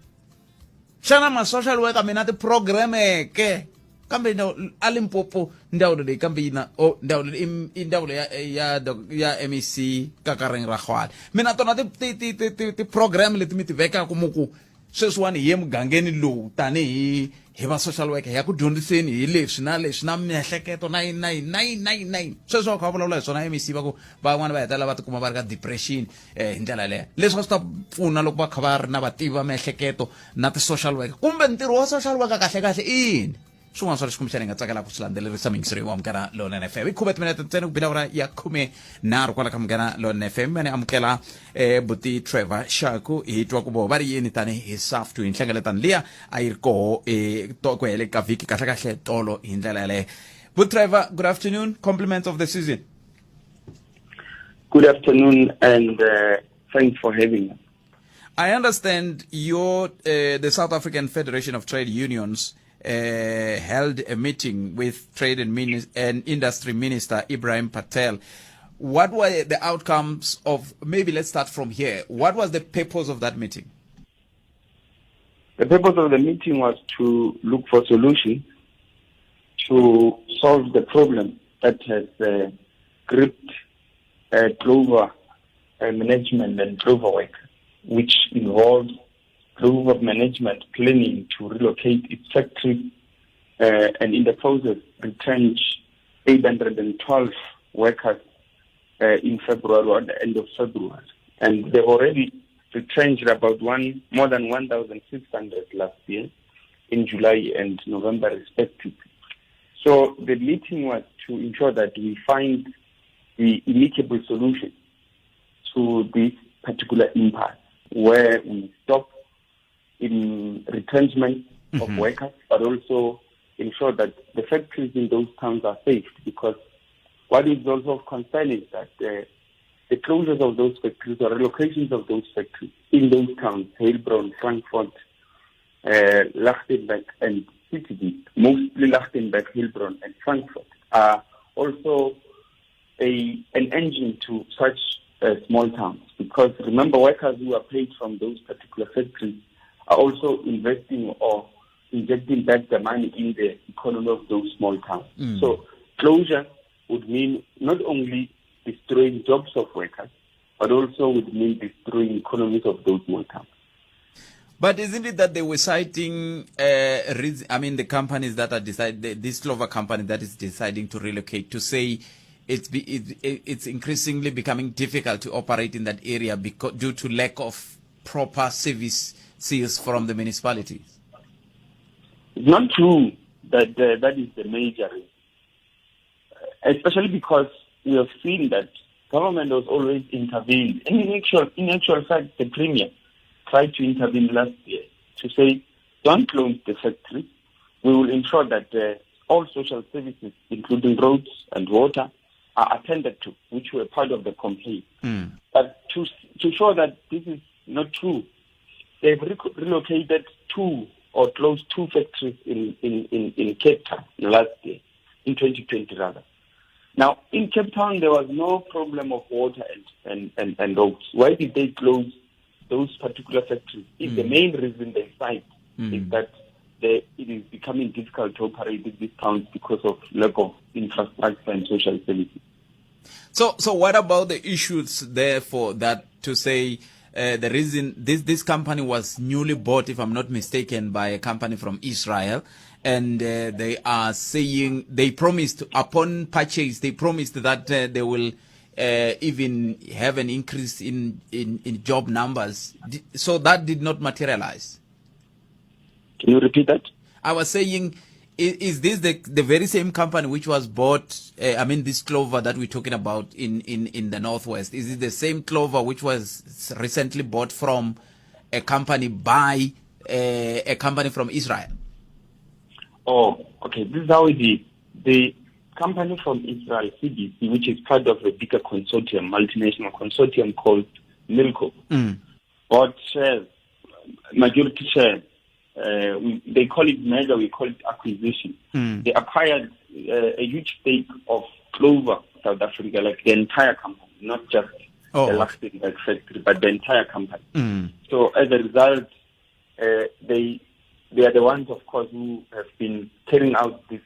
A: xana ma-social worker mina ti-programme ke Kambe a Limpopo ndzawulo leyi kambe yi na o ndzawulo i ndzawulo ya ya ya MEC Kakareng Rakgwale. Mina tona ti ti ti ti ti ti-program leti mi ti vekaka mu ku sweswiwani hi ye mugangeni lowu tanihi hi va social worker hi ya ku dyondziseni hi leswi na leswi na miehleketo na yini na yini na yini na yini na yini sweswi va kha va vulavula hi swona MEC va ku van'wana va hetelela va tikuma va ri ka depression eh, hi ndlela leyo leswi a swi ta pfuna loko va kha va ri na vativi va miehleketo na ti-social worker kumbe ntirho wa social worker kahle kahle i yini swin'wana swa leswi kumbexana hi nga tsakelaka ku swi landzelerisa miyingiselo wa Munghana Lonene FM i khume timinete ntsena ku bila awara ya khume nharhu kwala ka Munghana Lonene FM mane amukela eh, buti Trevor Shaku hi twa ku voho va ri yini tani hi SAFTU hi nhlengeletano liya a yi ri koho eh, to ku hele ka vhiki kahle kahle tolo hi ndlela yaleyo. But Trevor, good afternoon, compliments of the season.
L: Good afternoon and thanks for having us.
A: I understand the South African Federation of Trade Unions held a meeting with Trade and, and Industry Minister Ebrahim Patel. What were the outcomes of, maybe let's start from here. What was the purpose of that meeting?
L: The purpose of the meeting was to look for solutions to solve the problem that has gripped Clover management and Clover work, which involves Clover management planning to relocate its factory and in the process retrench 812 workers in February or the end of February. And they've already retrenched about more than 1,600 last year in July and November respectively. So the meeting was to ensure that we find the amicable solution to this particular impasse, where we stop in retrenchment of workers, but also ensure that the factories in those towns are safe, because what is also of concern is that the closures of those factories or relocations of those factories in those towns, Heilbron, Frankfort, Lichtenburg and City, mostly Lichtenburg, Heilbron and Frankfort, are also an engine to such small towns. Because remember, workers who are paid from those particular factories are also investing or injecting back the money in the economy of those small towns. So closure would mean not only destroying jobs of workers, but also would mean destroying economies of those small towns.
A: But isn't it that they were citing, I mean, the companies that are deciding, this Clover company that is deciding to relocate, to say it's increasingly becoming difficult to operate in that area because due to lack of proper services from the municipalities?
L: It's not true that that is the major reason, especially because we have seen that government has always intervened. And in actual fact, the Premier tried to intervene last year to say, don't close the factory. We will ensure that all social services, including roads and water, are attended to, which were part of the complaint. But to show that this is not true, they've relocated two or closed two factories in Cape Town last year, in 2020 rather. Now, in Cape Town, there was no problem of water and roads. Why did they close those particular factories? If the main reason they cite is that it is becoming difficult to operate in these towns because of lack of infrastructure and social services.
A: So what about the issues there for that to say the reason this company was newly bought, if I'm not mistaken, by a company from Israel, and they are saying they promised upon purchase, they promised that they will even have an increase in job numbers. So that did not materialize.
L: Can you repeat that?
A: I was saying, is this the very same company which was bought, I mean, this Clover that we're talking about in the Northwest, is it the same Clover which was recently bought from a company by a company from Israel?
L: Oh, okay. This is how it is. The company from Israel, CBC, which is part of a bigger consortium, multinational consortium called Milco, bought shares, majority shares. They call it merger, we call it acquisition. They acquired a huge stake of Clover South Africa, like the entire company, not just the Lichtenburg factory, but the entire company. So as a result, they they are the ones, of course, who have been carrying out this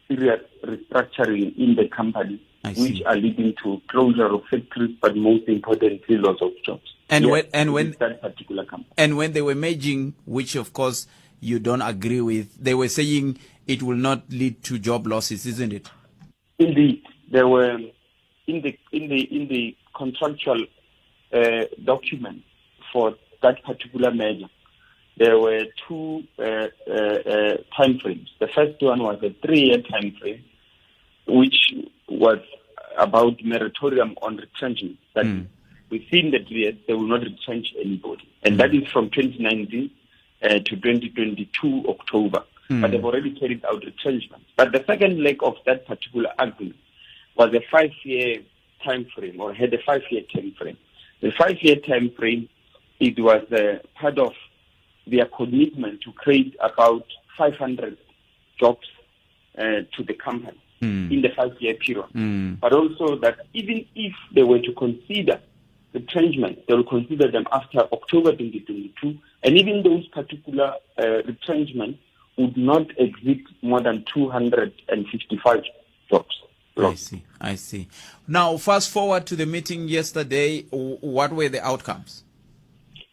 L: serious restructuring in the company, which are leading to closure of factories, but most importantly, loss of jobs.
A: And
L: yes,
A: when and when
L: that particular company.
A: And when they were merging, which of course you don't agree with, they were saying it will not lead to job losses, isn't it?
L: Indeed, there were in the in the in the contractual document for that particular merger. There were two time frames. The first one was a three-year time frame, which was about moratorium on retrenchment. That. within the 3 years, they will not retrench anybody. And that is from 2019 to 2022 October. But they've already carried out retrenchment. But the second leg of that particular agreement was a 5-year time frame, or had a 5-year time frame. The 5-year time frame, it was part of their commitment to create about 500 jobs to the company in the 5-year period. But also that even if they were to consider retrenchment, they will consider them after October 2022, and even those particular retrenchment would not exceed more than 255 jobs.
A: I see. Now, fast forward to the meeting yesterday, what were the outcomes?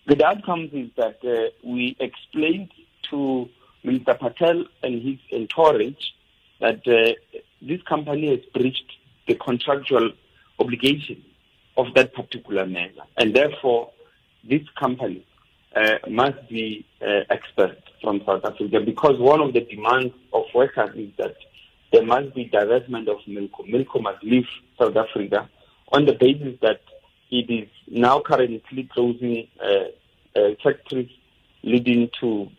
L: The outcomes is that we explained to Minister Patel and his entourage that this company has breached the contractual obligation of that particular measure, and therefore this company must be expelled from South Africa, because one of the demands of workers is that there must be divestment of Milco. Milco must leave South Africa on the basis that it is now currently closing factories, leading to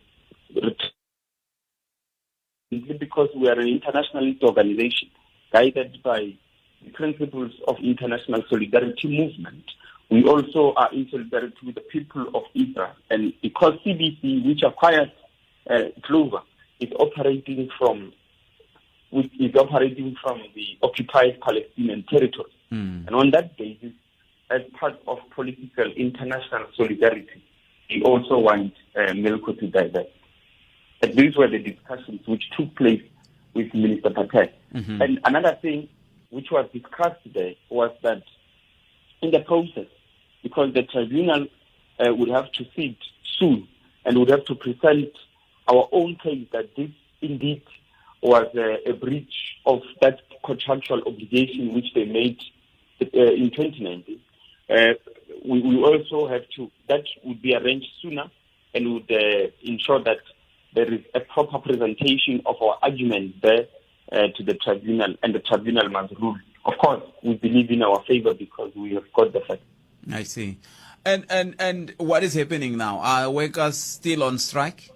L: because we are an internationalist organization guided by the principles of international solidarity movement. We also are in solidarity with the people of Israel. And because CBC, which acquired Clover, is operating from the occupied Palestinian territory. And on that basis, as part of political international solidarity, we also want Milco to divest. And these were the discussions which took place with Minister Patel. And another thing which was discussed today was that in the process, because the tribunal would have to sit soon and would have to present our own case that this indeed was a breach of that contractual obligation which they made in 2019. We also have to, that would be arranged sooner and would ensure that there is a proper presentation of our argument there to the tribunal, and the tribunal must rule. Of course, we believe in our favor because we have got the facts.
A: I see. And what is happening now? Are workers still on strike?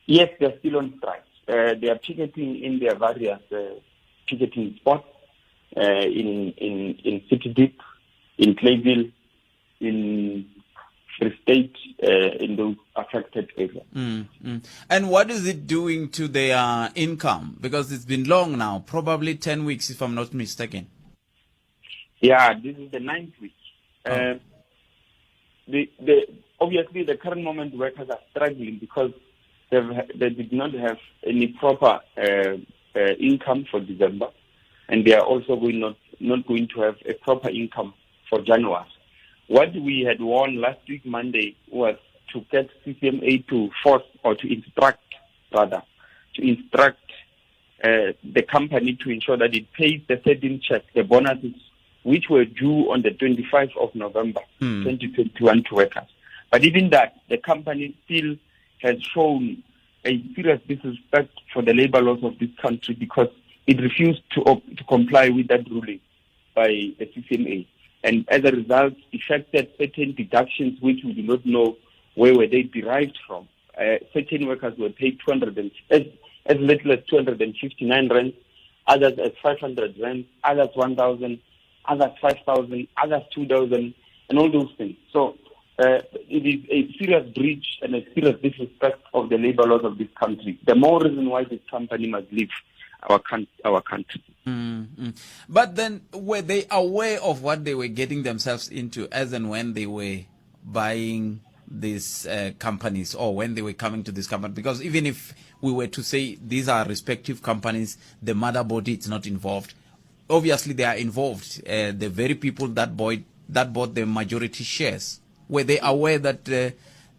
L: Yes, they're still on strike. They are picketing in their various picketing spots in City Deep, in Clayville, in Free State, in those affected areas.
A: And what is it doing to their income? Because it's been long now, probably 10 weeks, if I'm not mistaken.
L: Yeah, this is the 9th week. Obviously, the current moment workers are struggling because they did not have any proper income for December, and they are also not going to have a proper income for January. What we had warned last week, Monday, was to get CCMA to force or to instruct, rather, to instruct the company to ensure that it pays the 13th check, the bonuses, which were due on the 25th of November, 2021 to workers. But even that, the company still has shown a serious disrespect for the labor laws of this country because it refused to comply with that ruling by the CCMA. And as a result, effected certain deductions which we do not know where were they derived from. Certain workers were paid as little as 259 rand, others as 500 rand, others 1,000, others 5,000, others 2,000, and all those things. So it is a serious breach and a serious disrespect of the labor laws of this country. The more reason why this company must leave our country.
A: Mm-hmm. But then, were they aware of what they were getting themselves into as and when they were buying these uh, companies or when they were coming to this company? Because even if we were to say these are respective companies, the mother body is not involved. Obviously, they are involved. Uh, the very people that bought that bought the majority shares were they aware that uh,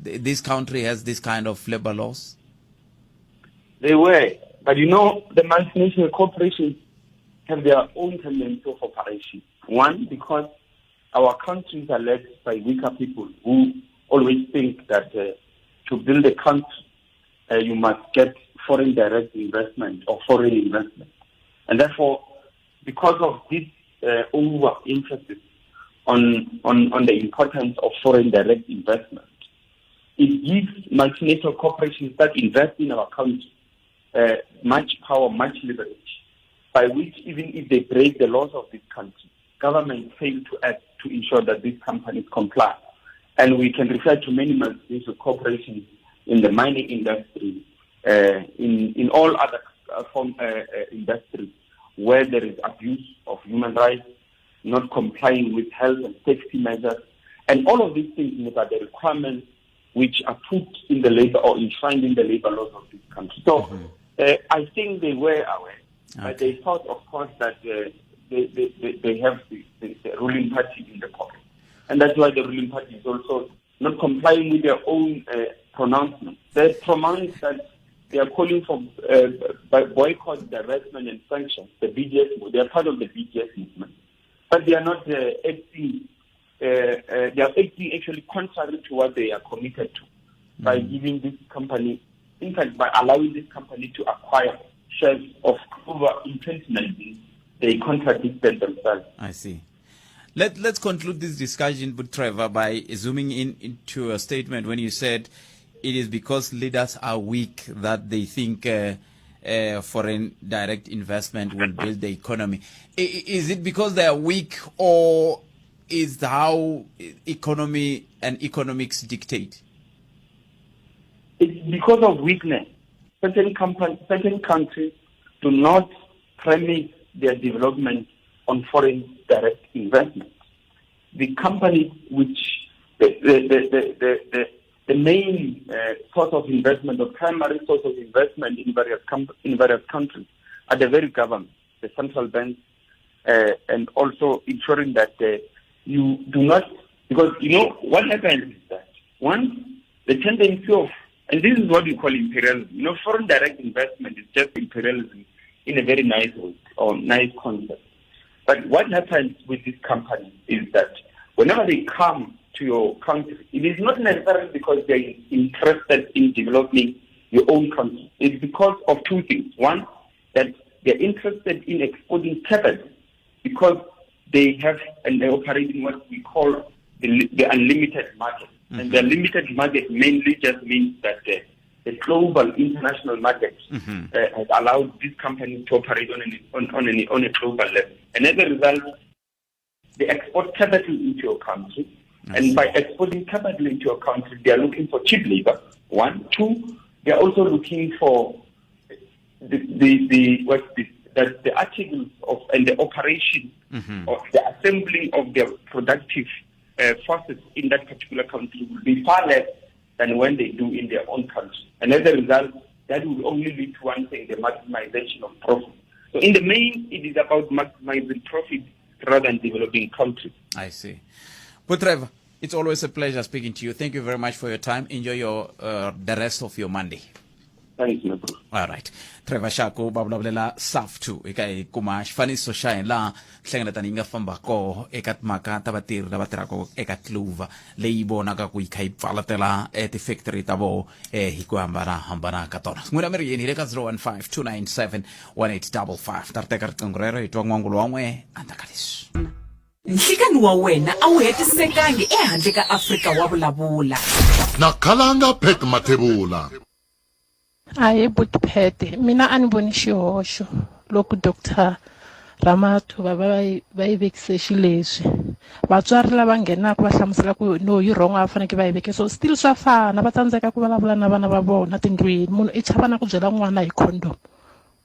A: th this country has this kind of labor laws?
L: They were, but you know, the multinational corporations have their own tendency of operation. One, because our countries are led by weaker people who always think that uh, to build a country, uh, you must get foreign direct investment or foreign investment. And therefore, because of this uh, over emphasis on, on, on the importance of foreign direct investment, it gives multinational corporations that invest in our country uh, much power, much leverage, by which even if they break the laws of this country, government fail to act to ensure that these companies comply. And we can refer to many multinational corporations in the mining industry, uh, in, in all other uh, form, uh, uh, industries where there is abuse of human rights, not complying with health and safety measures. And all of these things are the requirements which are put in the labor or enshrined in the labor laws of this country. So mm-hmm. uh, I think they were aware. Okay. But they thought, of course, that uh, they, they, they, they have the, the, the ruling party in the pocket. And that's why the ruling party is also not complying with their own uh, pronouncement. They pronounced that they are calling for uh, boycott, divestment, and sanctions. The BDS, they are part of the BDS movement, but they are not uh, acting. Uh, uh, they are acting actually contrary to what they are committed to mm. by giving this company, in fact, by allowing this company to acquire shares of Clover in 2019. They contradicted themselves.
A: I see. Let, let's conclude this discussion, but Trevor, by zooming in into a statement when you said it is because leaders are weak that they think uh, uh, foreign direct investment will build the economy. I, is it because they are weak or is how economy and economics dictate?
L: It's because of weakness. Certain, companies, certain countries do not premise their development on foreign direct investment. The companies which the, the, the, the, the, the main uh, source of investment, the primary source of investment in various, in various countries are the very government, the central banks, uh, and also ensuring that uh, you do not, because you know what happens is that one, the tendency of, and this is what we call imperialism. You know, foreign direct investment is just imperialism in a very nice way or nice concept. But what happens with these companies is that whenever they come to your country, it is not necessarily because they're interested in developing your own country. It's because of two things. One, that they're interested in exporting capital because they have and they operate in what we call the, the unlimited market. Mm-hmm. And the unlimited market mainly just means that the, the global international market mm-hmm. uh, has allowed these companies to operate on, an, on, on, an, on a global level. And as a result, they export capital into your country. I and see. by exporting capital into your country, they are looking for cheap labor. One. Two, they are also looking for the, the, the, what's this, that the articles of and the operation mm-hmm. of the assembling of their productive uh, forces in that particular country will be far less than when they do in their own country. And as a result, that will only lead to one thing, the maximization of profit. So in the main, it is about maximizing profit rather than developing countries.
A: I see. But Trevor, it's always a pleasure speaking to you. Thank you very much for your time. Enjoy your uh, the rest of your Monday.
L: Thanks, my bro.
A: All right. Trevor Shako va vulavulela SAFTU eka hi kuma xifaniso xa hina laha nhlengeletano yi nga famba koho eka timhaka ta vatirhi lava tirhaka eka Clover leyi vonaka ku yi kha yi pfalatela eh, ti-factory ta voho eh, hi ku hambanahambana ka tona n'wina mi ri yini hi le ka 015 297 1855 ta ri teka riqingho rero hi twa n'wangulo wa n'we endzhaku ka leswi
D: Nhlikanhi wa wena a wu hetisekangi ehandle ka Afrika wa vulavula.
B: Na Khalanga Pat Mathebula.
M: Ahee buti Pat, mina a ni voni xihoxo loko doctor Ramathuba va yi va yi vekise xileswi. Vatswari lava nghenaka va hlamusela ku no yi wrong a va fanekele va yi veke so still swa fana va tsandzeka ku vulavula na vana va vona tindlwini munhu i chava na ku byela n'wana hi condom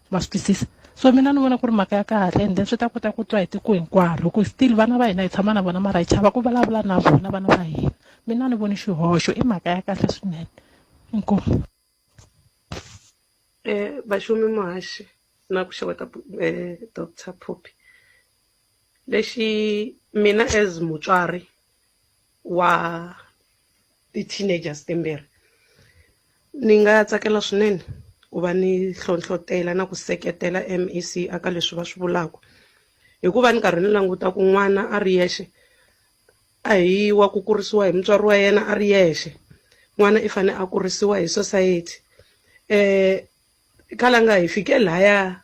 M: ma swi twisisa so mina ni vona ku ri mhaka ya kahle and then swi ta kota ku twa hi tiko hinkwaro hi ku still vana va hina hi tshama na vona mara hi chava ku vulavula na vona vana va hina. Mina a ni voni xihoxo i mhaka ya kahle swinene. Inkomu.
N: Vaxumi muhaxi na ku xeweta Doctor Phophi lexi mina as mutswari wa ti-teenagers timbirhi ni nga tsakela swinene ku va ni hlohlotela na ku seketela M_E_C eka leswi va swi vulaka hikuva ni karhi ni languta ku n'wana a ri yexe a hi wa ku kurisiwa hi mutswari wa yena a ri yexe n'wana i fane a kurisiwa hi society khalanga hi fike laya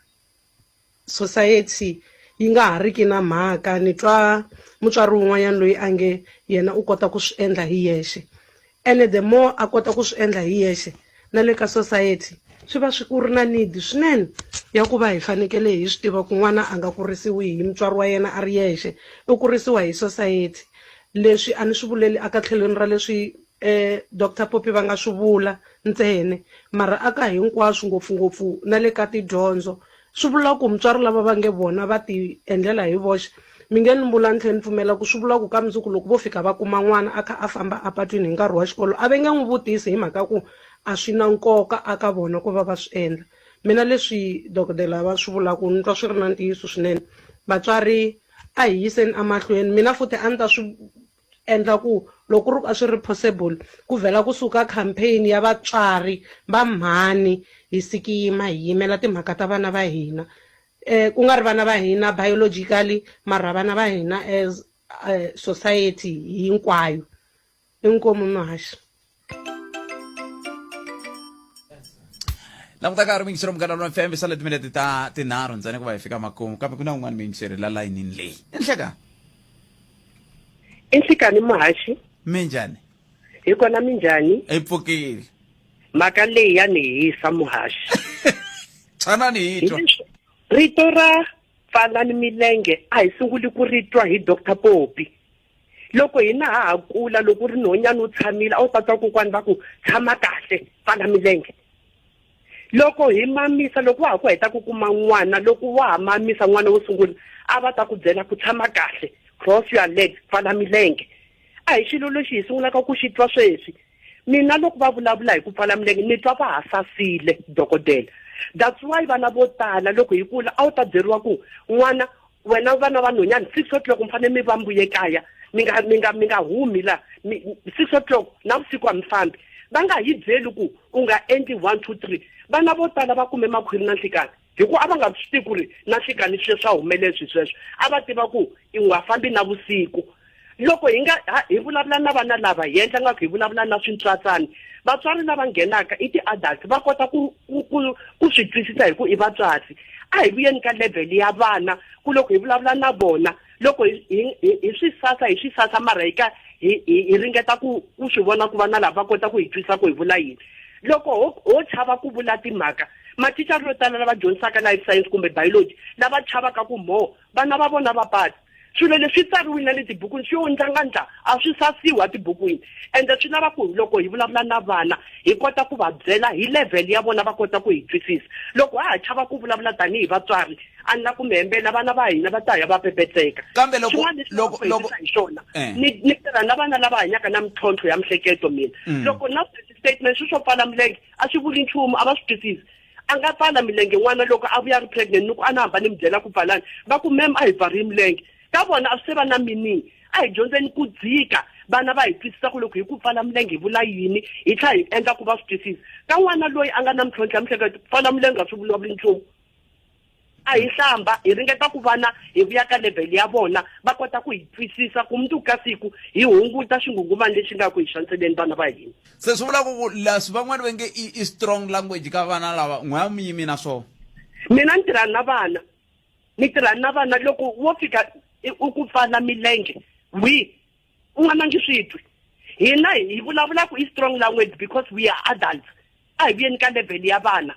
N: society yi nga ha riki na mhaka ni twa mutswari wun'wanyana loyi a nge yena u kota ku swi endla hi yexe ene the more a kota ku swi endla hi yexe na le ka society swi va swi ku ri na need swinene ya ku va hi fanekele hi swi tiva ku n'wana a nga kurisiwi hi mutswari wa yena a ri yexe u kurisiwa hi society leswi a ni swi vuleli aka tlhelweni ra leswi Doctor Poppy va nga swi vula ntsena mara aka hinkwaswo ngopfungopfu na le ka tidyondzo swi vula ku mutswari lava va nge vona va ti endlela hi voxe mi nge ni vula ni tlhela ni pfumela ku swi vula ku ka mundzuku loko vo fika va kuma n'wana a kha a famba apatwini hi nkarhi wa xikolo a va nge n'wi vutisi hi mhaka ku a swi na nkoka aka vona ku va va swi endla mina leswi dokodela va swi vulaka ni twa swi ri na ntiyiso swinene vatswari a hi yiseni emahlweni mina futhi a ni ta swi endla ku loko ku ri ku a swi ri possible ku vhela kusuka campaign ya vatswari va mhani hi sikima hi yimela timhaka ta vana va hina ku nga ri vana va hina biologically mara vana va hina as society hinkwayo inkomu muhaxi.
A: Languta nkarhi muyingiseri munghana lona fm sale timinete ta tinharhu ntsena ku va hi fika makumu kambe ku na un'wana muyingiseri la layinini leyi i nhleka
O: i nhlikani muhaxi
A: minjhani
O: hi kona minjhani
A: hi pfukile
O: mhaka leyi ya ni hisa muhaxi
A: tshwanani hi twa
O: rito ra pfalani milenge a hi sunguli ku ri twa hi Dr Poppy loko hina ha ha kula loko ri nhonyana u tshamile a wu ta twa kokwani va ku tshama kahle pfala milenge loko hi mamisa loko wa ha ku heta ku kuma n'wana loko wa ha mamisa n'wana wo sungula a va ta ku byela ku tshama kahle cross your legs pfala milenge a hi xilo lexi hi sungulaka ku xi twa sweswi mina loko va vulavula hi ku pfala milenge ni twa va ha sasile dokodela that's why vana vo tala loko hi kula a wu ta byeriwa ku n'wana wena vana va nhonyana 6 o'clock mi fanele mi va mbuye kaya mi nga mi nga mi nga humi la 6 o'clock na vusiku a mi fambi va nga hi byeli ku u nga endli 1 2 3 vana vo tala va kume makhwiri na nhlikani hikuva a va nga swi tivi ku ri na nhlikani swi swa humelela swi sweswo a va tiva ku i nga fambi na vusiku loko hi nga hi vulavula na vana lava hi endla ngaku hi vulavula na swintswatsani vatswari lava nghenaka i ti-adults va kota ku ku ku ku swi twisisa hi ku i vatswatsi a hi vuyeni ka level ya vana ku loko hi vulavula na vona loko hi hi hi swi sasa hi swi sasa mara hi ka hi hi ringeta ku ku swi vona ku vana lava va kota ku hi twisisa ku hi vula yini loko ho ho chava ku vula timhaka mathicara yo tala lava dyondzisaka life science kumbe biology lava chavaka ku mo vana va vona va pata swilo leswi tsariwile na le tibukwini swi yo ndlangandla a swi sasiwi etibukwini ende swi lava ku loko hi vulavula na vana hi kota ku va byela hi level ya vona va kota ku hi twisisa loko ha ha chava ku vulavula tanihi vatswari a ni la ku mi hembela vana va hina va ta ya va pepetseka
A: kambe loko loko loko
O: hi swona eh. ni ni tirha na vana lava hanyaka na mintlhontlho ya mihleketo mina mm. loko na statement swi swo pfala milenge a swi vuli nchumu a va swi twisisi a nga pfala milenge n'wana loko a vuya ri pregnant ni ku a na hamba ni mi byela ku pfalani va ku mem a hi pfari milenge ka vona a swi se va na meaning a hi dyondzeni ku dzika vana va hi twisisa ku loko hi ku pfala milenge hi vula yini hi tlhela hi endla ku va swi twisisa ka n'wana loyi a nga na mintlhontlho ya mihleketo pfala milenge a swi vulavuli nchumu a hi hlamba hi ringeta ku vana hi vuya ka level ya vona va kota ku hi twisisa ku mundzuku ka siku hi hunguta xinghunghumani lexi nga ku hi xaniseleni vana va hina
A: se swi vula ku leswi van'wani va nge i i strong language ka vana lava n'we a mi yimi na swona
O: mina ni tirha na vana ni tirha na vana loko wo fika u ku pfala milenge wi u nga nangi swi twi hina hi vulavula ku i strong language because we are adults a hi vuyeni ka level ya vana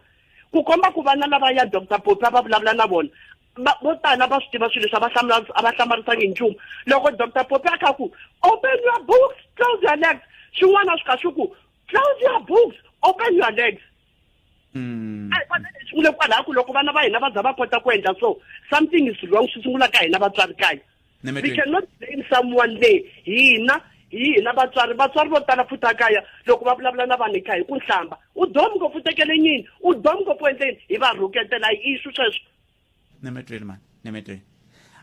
O: ku komba ku vana lava ya Doctor Poppy a va vulavula na vona vo tala va swi tiva swilo leswi a va hlamula a va hlamarisangi hi nchumu loko Doctor Poppy a kha ku open your books close your legs swin'wana swi kha swi ku close your books open your legs mm. a hi fanele hi sungule kwalaho ku loko vana va hina va za va kota ku endla so something is wrong swi sungula ka hina vatswari kaya we cannot blame someone le hina Hi hina vatswari, vatswari vo tala futhi ekaya loko va vulavula na vanhu hi kha hi ku nhlamba, u domu ngopfu u tekele yini, u domu ngopfu u endle yini, hi va rhuketela hi issue sweswo.
A: Ni mi twile mani, ni mi twile.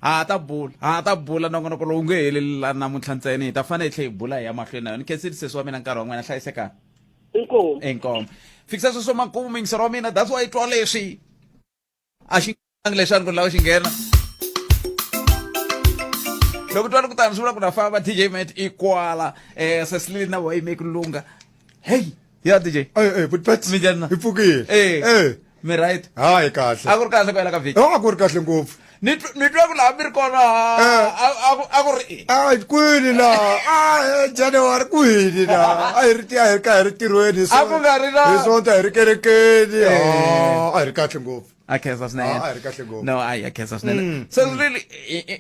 A: Ha ta bula, ha ta bula nongonoko lowu nge heleli la namuntlha ntsena, hi ta fanele hi tlhe hi bula hi ya mahlweni na yona. Ni khensile sesi wa mina nkarhi wa n'wina, hlayisekani.
O: Inkomu.
A: Inkomu. Fikisa sweswo makumu muyingiseri wa mina, that's why i twa leswi. A xi lexani ku lava xi nghena. Loko twa ku tani swi vula ku na famba DJ Matt i kwala eh Cecily na voyime ku lunga. Hey, ya DJ.
P: Eh eh but but
A: Minjhani?
P: Hi pfukile.
A: Eh.
P: Eh.
A: Mi right?
P: Hayi kahle.
A: A ku ri kahle ku hela ka vhiki.
P: A ku ri kahle ngopfu.
A: Ni ni twa ku laha mi ri kona a ku a ku ri
P: A kwini la? A January kwini la? A hi ri a hi ri ka hi ri tirhweni
A: A ku nga ri na
P: Hi Sonto a hi ri kerekeni.
A: Eh.
P: A hi ri kahle ngopfu.
A: A khensa swinene.
P: A hi ri kahle ngopfu.
A: No, a hi khensa swinene. Se really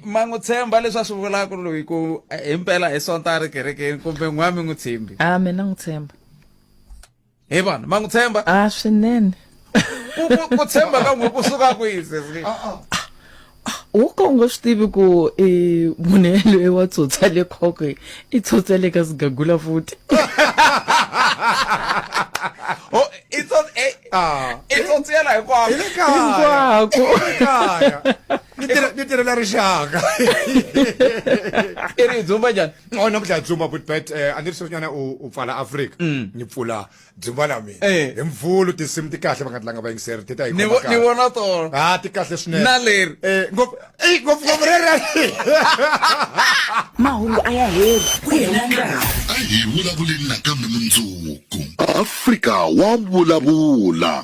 A: ma n'wi tshemba leswi a swi vulaka loyi ku himpela hi Sonto a ri kerekeni kumbe n'wa mi n'wi tshembi?
Q: A mina n'wi tshemba.
A: He vanhu, ma n'wi tshemba?
Q: A swinene.
A: Ku tshemba ka n'wi ku suka kwihi sesi?
Q: Wo ka u nga swi tivi ku i munhu yaloye wa tsotsa le khokho i tsotsa le ka sigagula futhi.
A: Oh, i tsotsi eh, i tsotsiyela hinkwako.
P: Hi le kaya.
Q: Hinkwako.
P: Hi le kaya. Ni tirhe ni tirhela rixaka.
A: I ri dzumba njhani?
P: Oh namuntlha dzumba but bet eh a ni ri sweswinyana u u pfala Afrika. Ni pfula dzumba la mina.
A: Eh.
P: Hi mvulu tinsimu ti kahle va nga tlanga vayingiseri ti ta hi
A: Ni
P: khoma
A: vo- ni
P: kahle.
A: vona tona.
P: Ah ti kahle swinene.
A: Na leri.
P: Eh ngopfu eh ngopfu ngopfu rere.
C: Mahungu a ya heli ku hela nkarhi.
B: A hi vulavuleni nakambe mundzuku. Afrika wa vulavula.